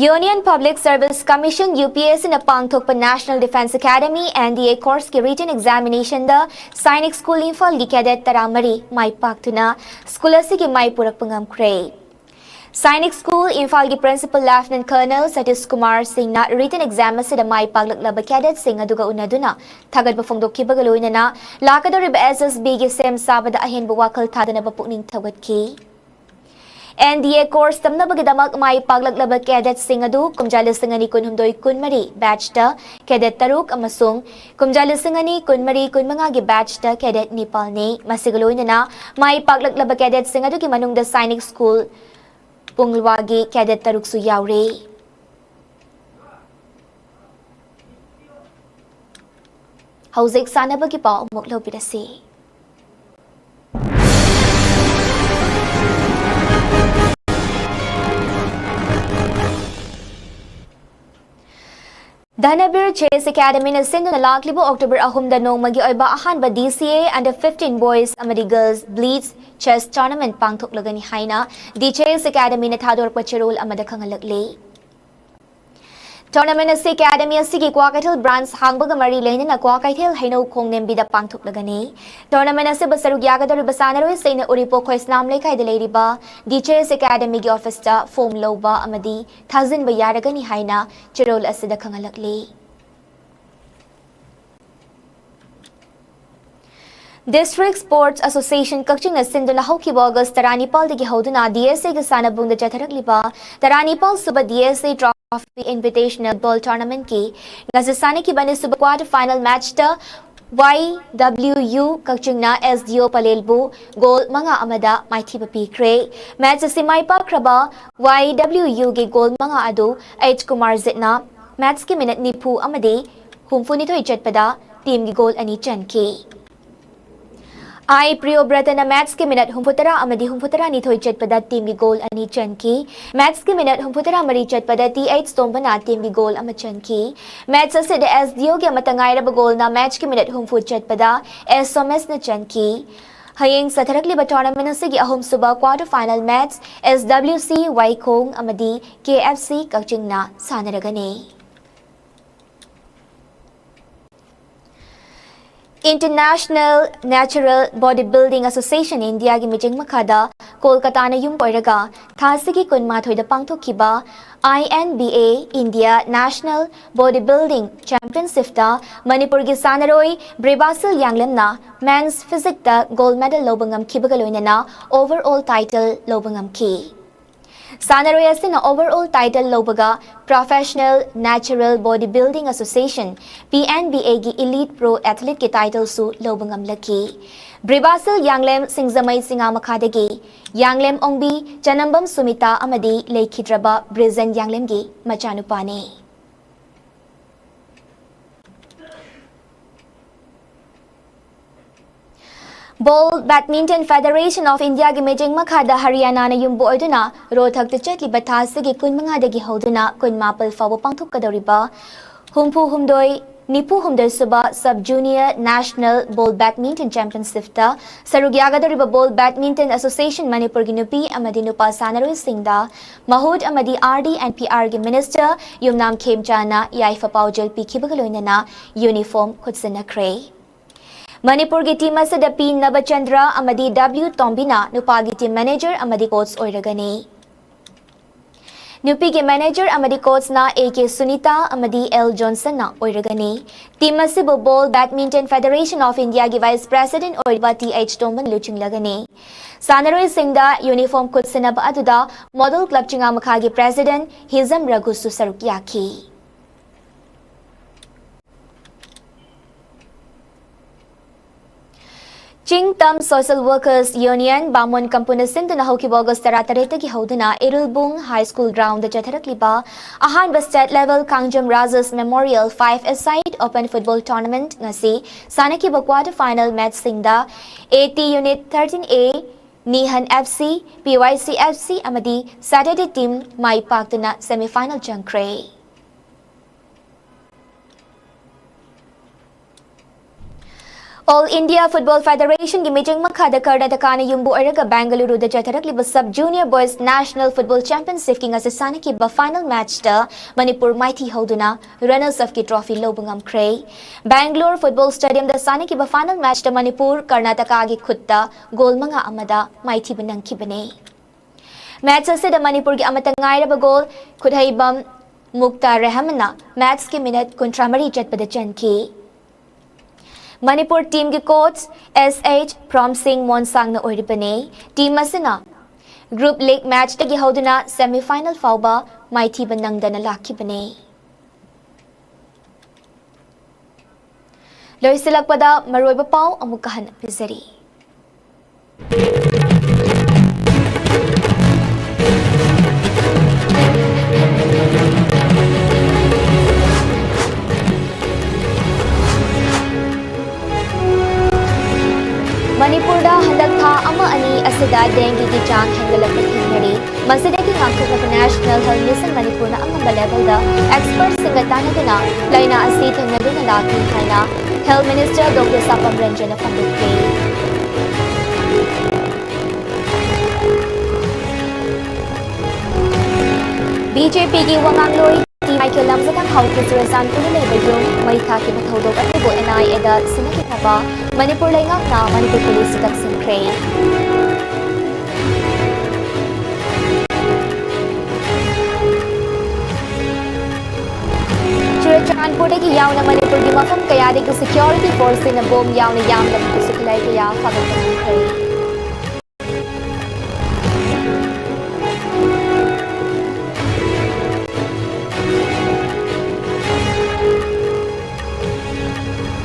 Union Public Service Commission, UPSC ꯅ ꯄꯥꯡꯊꯣꯛꯄ National Defence Academy, NDA course ꯀꯤ written examination ꯗ Sainik School ꯏꯝꯐꯥꯜꯒꯤ cadet ꯇꯔꯥꯃꯔꯤ ꯃꯥꯏ ꯄꯥꯛꯇꯨꯅ school ꯑꯁꯤꯒꯤ ꯃꯥꯏ ꯄꯨꯔꯛꯄ ꯉꯝꯈ꯭ꯔꯦ꯫ Sainik School ꯏꯝꯐꯥꯜꯒꯤ Principal Lieutenant Colonel Satish Kumar ꯁꯤꯡꯅ written exam ꯑꯁꯤꯗ ꯃꯥꯏ ꯄꯥꯛꯂꯛꯂꯕ cadet ꯁꯤꯡ ꯑꯗꯨꯒ ꯎꯅꯗꯨꯅ ꯊꯥꯒꯠꯄ ꯐꯣꯡꯗꯣꯛꯈꯤꯕꯒ ꯂꯣꯏꯅꯅ ꯂꯥꯛꯀꯗꯧꯔꯤꯕ SSB ꯒꯤ ꯁꯦꯝ ꯁꯥꯕꯗ ꯑꯍꯦꯟꯕ ꯋꯥꯈꯜ ꯊꯥꯗꯅꯕ ꯄꯨꯛꯅꯤꯡ ꯊꯧꯒꯠꯈꯤ꯫ NDA course ꯇꯝꯅꯕꯒꯤꯗꯃꯛ ꯃꯥꯏ ꯄꯥꯛꯂꯛꯂꯕ cadet ꯁꯤꯡ ꯑꯗꯨ ꯀꯨꯝꯖꯥ ꯂꯤꯁꯤꯡ ꯑꯅꯤ ꯀꯨꯟꯍꯨꯝꯗꯣꯏ ꯀꯨꯟꯃꯔꯤ batch ꯇ cadet ꯇꯔꯨꯛ ꯑꯃꯁꯨꯡ ꯀꯨꯝꯖꯥ ꯂꯤꯁꯤꯡ ꯑꯅꯤ ꯀꯨꯟꯃꯔꯤ ꯀꯨꯟꯃꯉꯥꯒꯤ batch ꯇ cadet ꯅꯤꯄꯥꯜꯅꯤ꯫ ꯃꯁꯤꯒ ꯂꯣꯏꯅꯅ ꯃꯥꯏ ꯄꯥꯛꯂꯛꯂꯕ cadet ꯁꯤꯡ ꯑꯗꯨꯒꯤ ꯃꯅꯨꯡꯗ Sainik School ꯄꯨꯡꯂꯋꯥꯒꯤ cadet ꯇꯔꯨꯛꯁꯨ ꯌꯥꯎꯔꯤ꯫ ꯍꯧꯖꯤꯛ ꯁꯥꯟꯅꯕꯒꯤ ꯄꯥꯎ ꯑꯃꯨꯛ ꯂꯧꯕꯤꯔꯁꯤ꯫ ꯙꯅꯕꯤꯔ Chess Academy ꯅ ꯁꯤꯟꯗꯨꯅ ꯂꯥꯛꯂꯤꯕ October ꯑꯍꯨꯝꯗ ꯅꯣꯡꯃꯒꯤ ꯑꯣꯏꯕ ꯑꯍꯥꯟꯕ DCA Under fifteen Boys ꯑꯃꯗꯤ Girls Blitz Chess Tournament ꯄꯥꯡꯊꯣꯛꯂꯒꯅꯤ ꯍꯥꯏꯅ The Chess Academy ꯅ ꯊꯥꯗꯣꯔꯛꯄ ꯆꯦꯔꯣꯜ ꯑꯃꯗ ꯈꯪꯍꯜꯂꯛꯂꯤ꯫ Tournament ꯑꯁꯤ ꯑꯦꯀꯥꯗꯃꯤ ꯑꯁꯤꯒꯤ ꯀ꯭ꯋꯥꯀꯩꯊꯦꯜ ꯕ꯭ꯔꯥꯟꯆ ꯍꯥꯡꯕꯒ ꯃꯔꯤ ꯂꯩꯅꯅ ꯀ꯭ꯋꯥꯀꯩꯊꯦꯜ ꯍꯩꯅꯧ ꯈꯣꯡꯅꯦꯝꯕꯤꯗ ꯄꯥꯡꯊꯣꯛꯂꯒꯅꯤ꯫ Tournament ꯑꯁꯤꯕꯨ ꯁꯔꯨꯛ ꯌꯥꯒꯗꯧꯔꯤꯕ ꯁꯥꯟꯅꯔꯣꯏꯁꯤꯡꯅ ꯎꯔꯤꯄꯣꯛ ꯈꯣꯏꯁꯅꯥꯝ ꯂꯩꯀꯥꯏꯗ ꯂꯩꯔꯤꯕ ꯗꯤꯆꯦꯁ ꯑꯦꯀꯥꯗꯃꯤꯒꯤ ꯑꯣꯐꯤꯁꯇ ꯐꯣꯝ ꯂꯧꯕ ꯑꯃꯗꯤ ꯊꯥꯖꯤꯟꯕ ꯌꯥꯔꯒꯅꯤ ꯍꯥꯏꯅ ꯆꯦꯔꯣꯜ ꯑꯁꯤꯗ ꯈꯪꯍꯜꯂꯛꯂꯤ꯫ District Sports Association ꯀꯛꯆꯤꯡꯅ ꯁꯤꯟꯗꯨꯅ ꯍꯧꯈꯤꯕ ꯑꯣꯒꯁ ꯇꯔꯥꯅꯤꯄꯥꯜꯗꯒꯤ ꯍꯧꯗꯨꯅ ꯗꯤ ꯑꯦꯁ ꯑꯦꯒꯤ ꯁꯥꯟꯅꯕꯨꯡꯗ ꯆꯠꯊꯔꯛꯂꯤꯕ ꯇꯔꯥꯅꯤꯄꯥꯜ ꯁꯨꯕ ꯗꯤ ꯑꯦꯁ ꯑꯦ Trophy Invitational Ball Tournamentꯀꯤ ꯉꯁꯤ ꯁꯥꯟꯅꯈꯤꯕ ꯑꯅꯤꯁꯨꯕ quarter final matchꯇ ꯋꯥꯏ ꯗꯕ꯭ꯂꯤꯎ ꯌꯨ ꯀꯛꯆꯤꯡꯅ ꯑꯦꯁ ꯗꯤ ꯑꯣ ꯄꯂꯦꯜꯕꯨ ꯒꯣꯜ ꯃꯉꯥ ꯑꯃꯗ ꯃꯥꯏꯊꯤꯕ ꯄꯤꯈ꯭ꯔꯦ꯫ Match ꯑꯁꯤ ꯃꯥꯏ ꯄꯥꯛꯈ꯭ꯔꯕ ꯋꯥꯏ ꯗꯕ꯭ꯂꯤꯎ ꯌꯨꯒꯤ ꯒꯣꯜ ꯃꯉꯥ ꯑꯗꯨ ꯑꯩꯆ ꯀꯨꯃꯥꯔꯖꯤꯠꯅ matchꯀꯤ ꯃꯤꯅꯠ ꯅꯤꯐꯨ ꯑꯃꯗꯤ ꯍꯨꯝꯐꯨꯅꯤꯊꯣꯏ ꯆꯠꯄꯗ teamꯒꯤ ꯒꯣꯜ ꯑꯅꯤ ꯆꯟꯈꯤ꯫ ꯑꯥꯏ ꯄ꯭ꯔꯤꯌꯣꯕ꯭ꯔꯇꯅ matchꯀꯤ ꯃꯤꯅꯠ ꯍꯨꯝꯐꯨꯇꯔꯥ ꯑꯃꯗꯤ ꯍꯨꯝꯐꯨꯇꯔꯥꯅꯤꯊꯣꯏ ꯆꯠꯄꯗ teamꯒꯤ ꯒꯣꯜ ꯑꯅꯤ ꯆꯟꯈꯤ꯫ Matchꯀꯤ ꯃꯤꯅꯠ ꯍꯨꯝꯐꯨꯇꯔꯥ ꯃꯔꯤ ꯆꯠꯄꯗ ꯇꯤ ꯑꯩꯆ ꯇꯣꯝꯕꯅ teamꯒꯤ ꯒꯣꯜ ꯑꯃ ꯆꯟꯈꯤ꯫ Match ꯑꯁꯤꯗ ꯑꯦꯁ ꯗꯤ ꯑꯣꯒꯤ ꯑꯃꯠꯇ ꯉꯥꯏꯔꯕ ꯒꯣꯜꯅ matchꯀꯤ ꯃꯤꯅꯠ ꯍꯨꯝꯐꯨ ꯆꯠꯄꯗ ꯑꯦꯁ ꯁꯣꯃꯦꯁꯅ ꯆꯟꯈꯤ꯫ ꯍꯌꯦꯡ ꯆꯠꯊꯔꯛꯂꯤꯕ tournament ꯑꯁꯤꯒꯤ ꯑꯍꯨꯝꯁꯨꯕ quarter final match ꯑꯦꯁ ꯗꯕ꯭ꯂꯤꯎ ꯁꯤ ꯋꯥꯏꯈꯣꯡ ꯑꯃꯗꯤ ꯀꯦ F C ꯀꯛꯆꯤꯡꯅ ꯁꯥꯟꯅꯔꯒꯅꯤ꯫ International Natural Body Building Association Indiaꯒꯤ ꯃꯤꯆꯪ ꯃꯈꯥꯗ ꯀꯣꯜꯀꯇꯥꯅ ꯌꯨꯝ ꯑꯣꯏꯔꯒ ꯊꯥ ꯑꯁꯤꯒꯤ ꯀꯨꯟꯃꯥꯊꯣꯏꯗ ꯄꯥꯡꯊꯣꯛꯈꯤꯕ I N B A India National Body Building Championshipꯇ ꯃꯅꯤꯄꯨꯔꯒꯤ ꯁꯥꯟꯅꯔꯣꯏ ꯕ꯭ꯔꯤꯕꯥꯁꯤꯜ ꯌꯥꯡꯂꯦꯝꯅ men's physiqueꯇ gold medal ꯂꯧꯕ ꯉꯝꯈꯤꯕꯒ ꯂꯣꯏꯅꯅ overall title ꯂꯧꯕ ꯉꯝꯈꯤ꯫ ꯁꯥꯟꯅꯔꯣꯏ ꯑꯁꯤꯅ overall title ꯂꯧꯕꯒ Professional Natural Body Building Association, P N B Aꯒꯤ Elite Pro Athleteꯀꯤ titleꯁꯨ ꯂꯧꯕ ꯉꯝꯂꯛꯈꯤ꯫ ꯕ꯭ꯔꯤꯕꯥꯁꯤꯜ ꯌꯥꯡꯂꯦꯝ ꯁꯤꯡꯖꯃꯩ ꯆꯤꯉꯥ ꯃꯈꯥꯗꯒꯤ ꯌꯥꯡꯂꯦꯝ ꯑꯣꯡꯕꯤ ꯆꯅꯝꯕꯝ ꯁꯨꯃꯤꯇꯥ ꯑꯃꯗꯤ ꯂꯩꯈꯤꯗ꯭ꯔꯕ ꯕ꯭ꯔꯤꯖꯦꯟ ꯌꯥꯡꯂꯦꯝꯒꯤ ꯃꯆꯥꯅꯨꯄꯥꯅꯤ꯫ Ball Badminton Federation of Indiaꯒꯤ ꯃꯤꯠꯌꯦꯡ ꯃꯈꯥꯗ ꯍꯔꯤꯌꯥꯅꯥꯅ ꯌꯨꯝꯕꯨ ꯑꯣꯏꯗꯨꯅ ꯔꯣꯊꯛꯇ ꯆꯠꯂꯤꯕ ꯊꯥ ꯑꯁꯤꯒꯤ ꯀꯨꯟꯃꯉꯥꯗꯒꯤ ꯍꯧꯗꯨꯅ ꯀꯨꯟꯃꯥꯄꯜ ꯐꯥꯎꯕ ꯄꯥꯡꯊꯣꯛꯀꯗꯧꯔꯤꯕ ꯍꯨꯝꯐꯨ ꯍꯨꯝꯗꯣꯏ ꯅꯤꯐꯨ ꯍꯨꯝꯗꯣꯏ ꯁꯨꯕ Sub Junior National Ball Badminton Championshipꯇ ꯁꯔꯨꯛ ꯌꯥꯒꯗꯧꯔꯤꯕ Ball Badminton Association ꯃꯅꯤꯄꯨꯔꯒꯤ ꯅꯨꯄꯤ ꯑꯃꯗꯤ ꯅꯨꯄꯥ ꯁꯥꯟꯅꯔꯣꯏꯁꯤꯡꯗ ꯃꯍꯨꯠ ꯑꯃꯗꯤ R D and P Rꯒꯤ Minister ꯌꯨꯝꯅꯥꯝ ꯈꯦꯝꯆꯥꯅ ꯌꯥꯏꯐ ꯄꯥꯎꯖꯦꯜ ꯄꯤꯈꯤꯕꯒ ꯂꯣꯏꯅꯅ uniform ꯈꯨꯠꯁꯤꯟꯅꯈ꯭ꯔꯦ꯫ ꯃꯅꯤꯄꯨꯔꯒꯤ team ꯑꯁꯤꯗ P ꯅꯕꯆꯟꯗ꯭ꯔ ꯑꯃꯗꯤ W ꯇꯣꯝꯕꯤꯅ ꯅꯨꯄꯥꯒꯤ team manager ꯑꯃꯗꯤ coach ꯑꯣꯏꯔꯒꯅꯤ꯫ ꯅꯨꯄꯤꯒꯤ manager ꯑꯃꯗꯤ coachꯅ A K ꯁꯨꯅꯤꯇꯥ ꯑꯃꯗꯤ L ꯖꯣꯟꯁꯟꯅ ꯑꯣꯏꯔꯒꯅꯤ꯫ Team ꯑꯁꯤꯕꯨ Ball Badminton Federation of Indiaꯒꯤ Vice President ꯑꯣꯏꯔꯤꯕ T H ꯇꯣꯝꯕꯅ ꯂꯨꯆꯤꯡꯂꯒꯅꯤ꯫ ꯁꯥꯟꯅꯔꯣꯏꯁꯤꯡꯗ uniform ꯈꯨꯠꯁꯤꯟꯅꯕ ꯑꯗꯨꯗ Model Club ꯆꯤꯉꯥꯃꯈꯥꯒꯤ President ꯍꯤꯖꯝ ꯔꯘꯨꯁꯨ ꯁꯔꯨꯛ ꯌꯥꯈꯤ꯫ ꯆꯤꯡ ꯇꯝ Social Workers Union ꯕꯥꯃꯣꯟ ꯀꯝꯄꯨꯅ ꯁꯤꯟꯗꯨꯅ ꯍꯧꯈꯤꯕ August ꯇꯔꯥꯇꯔꯦꯠꯇꯒꯤ ꯍꯧꯗꯨꯅ ꯏꯔꯨꯜꯕꯨꯡ High School Groundꯗ ꯆꯠꯊꯔꯛꯂꯤꯕ ꯑꯍꯥꯟꯕ State Level Kangjam Rajesh Memorial Five-a-side Open Football Tournament ꯉꯁꯤ ꯁꯥꯟꯅꯈꯤꯕ quarter final matchꯁꯤꯡꯗ A T Unit thirteen A, ꯅꯤꯍꯟ F C, P Y C F C ꯑꯃꯗꯤ Saturday Team ꯃꯥꯏ ꯄꯥꯛꯇꯨꯅ semi final ꯆꯪꯈ꯭ꯔꯦ꯫ All India Football Federationꯒꯤ ꯃꯤꯠꯌꯦꯡ ꯃꯈꯥꯗ ꯀꯔꯅꯥꯇꯀꯥꯅ ꯌꯨꯝꯕꯨ ꯑꯣꯏꯔꯒ ꯕꯦꯡꯒꯂꯨꯔꯨꯗ ꯆꯠꯊꯔꯛꯂꯤꯕ Sub Junior Boys National Football Championshipꯀꯤ ꯉꯁꯤ ꯁꯥꯟꯅꯈꯤꯕ final matchꯇ ꯃꯅꯤꯄꯨꯔ ꯃꯥꯏꯊꯤ ꯍꯧꯗꯨꯅ runners upꯀꯤ trophy ꯂꯧꯕ ꯉꯝꯈ꯭ꯔꯦ꯫ Bangalore Football Stadiumꯗ ꯁꯥꯟꯅꯈꯤꯕ final matchꯇ ꯃꯅꯤꯄꯨꯔ ꯀꯔꯅꯥꯇꯀꯥꯒꯤ ꯈꯨꯠꯇ goal ꯃꯉꯥ ꯑꯃꯗ ꯃꯥꯏꯊꯤꯕ ꯅꯪꯈꯤꯕꯅꯤ꯫ Match ꯑꯁꯤꯗ ꯃꯅꯤꯄꯨꯔꯒꯤ ꯑꯃꯠꯇ ꯉꯥꯏꯔꯕ goal ꯈꯨꯠꯍꯩꯕꯝ ꯃꯨꯛꯇꯥ ꯔꯦꯍꯃꯟꯅ matchꯀꯤ minute ꯀꯨꯟꯊ꯭ꯔꯥ ꯃꯔꯤ ꯆꯠꯄꯗ ꯆꯟꯈꯤ꯫ ꯃꯅꯤꯄꯨꯔ teamꯒꯤ coach S H ꯄ꯭ꯔꯣꯝꯁꯤꯡ ꯃꯣꯟꯁꯥꯡꯅ ꯑꯣꯏꯔꯤꯕꯅꯤ꯫ Team ꯑꯁꯤꯅ Group League matchꯇꯒꯤ ꯍꯧꯗꯨꯅ semi final ꯐꯥꯎꯕ ꯃꯥꯏꯊꯤꯕ ꯅꯪꯗꯅ ꯂꯥꯛꯈꯤꯕꯅꯤ꯫ ꯂꯣꯏꯁꯤꯜꯂꯛꯄꯗ ꯃꯔꯨꯑꯣꯏꯕ ꯄꯥꯎ ꯑꯃꯨꯛꯀ ꯍꯟꯅ ꯄꯤꯖꯔꯤ꯫ ꯃꯅꯤꯄꯨꯔꯗ ꯍꯟꯗꯛ ꯊꯥ ꯑꯃ ꯑꯅꯤ ꯑꯁꯤꯗ dengueꯒꯤ ꯆꯥꯡ ꯍꯦꯟꯒꯠꯂꯛꯄ ꯊꯦꯡꯅꯔꯤ꯫ ꯃꯁꯤꯗꯒꯤ ꯉꯥꯛꯊꯣꯛꯅꯕ National Health Mission ꯃꯅꯤꯄꯨꯔꯅ ꯑꯉꯝꯕ levelꯗ expertꯁꯤꯡꯒ ꯇꯥꯟꯅꯗꯨꯅ ꯂꯥꯏꯅꯥ ꯑꯁꯤ ꯊꯦꯡꯅꯗꯨꯅ ꯂꯥꯛꯂꯤ ꯍꯥꯏꯅ Health Minister Doctor ꯁꯥꯄꯝ ꯔꯟꯖꯟꯅ ꯐꯣꯡꯗꯣꯛꯈꯤ꯫ BJPꯒꯤ ꯋꯥꯉꯥꯡꯂꯣꯏ ꯇꯤ ꯃꯥꯏꯀꯦꯜ ꯂꯝꯖꯊꯪ ꯍꯥꯎꯀꯤ ꯆꯨꯔꯆꯥꯟꯄꯨꯔꯗ ꯂꯩꯕ ꯌꯨꯝ ꯃꯩ ꯊꯥꯈꯤꯕ ꯊꯧꯗꯣꯛ ꯑꯗꯨꯕꯨ NIAꯗ ꯁꯤꯟꯅꯈꯤꯅꯕ ꯃꯅꯤꯄꯨꯔ ꯂꯩꯉꯥꯛꯅ ꯃꯅꯤꯄꯨꯔ ꯄꯨꯂꯤꯁꯇ ꯇꯛꯁꯤꯟꯈ꯭ꯔꯦ꯫ ꯆꯨꯔꯆꯥꯟꯄꯨꯔꯗꯒꯤ ꯌꯥꯎꯅ ꯃꯅꯤꯄꯨꯔꯒꯤ ꯃꯐꯝ ꯀꯌꯥꯗꯒꯤ security forceꯁꯤꯡꯅ bomb ꯌꯥꯎꯅ ꯌꯥꯝꯂꯕ ꯈꯨꯠꯁꯨ ꯈꯨꯠꯂꯥꯏ ꯀꯌꯥ ꯐꯥꯒꯠꯄ ꯉꯝꯈ꯭ꯔꯦ꯫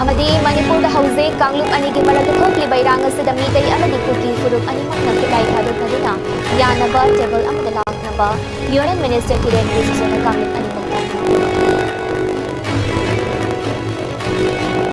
ꯑꯃꯗꯤ ꯃꯅꯤꯄꯨꯔꯗ ꯍꯧꯖꯤꯛ ꯀꯥꯡꯂꯨꯞ ꯑꯅꯤꯒꯤ ꯃꯔꯛꯇ ꯊꯣꯛꯂꯤꯕ ꯏꯔꯥꯡ ꯑꯁꯤꯗ ꯃꯤꯇꯩ ꯑꯃꯗꯤ ꯀꯨꯀꯤ ꯐꯨꯔꯨꯞ ꯑꯅꯤꯃꯛꯅ ꯈꯨꯠꯂꯥꯏ ꯊꯥꯗꯣꯛꯅꯗꯨꯅ ꯌꯥꯅꯕ table ꯑꯃꯗ ꯂꯥꯛꯅꯕ Union Minister ꯀꯤꯔꯦꯟ ꯔꯤꯖꯤꯖꯨꯅ ꯀꯥꯡꯂꯨꯞ ꯑꯅꯤꯃꯛꯇ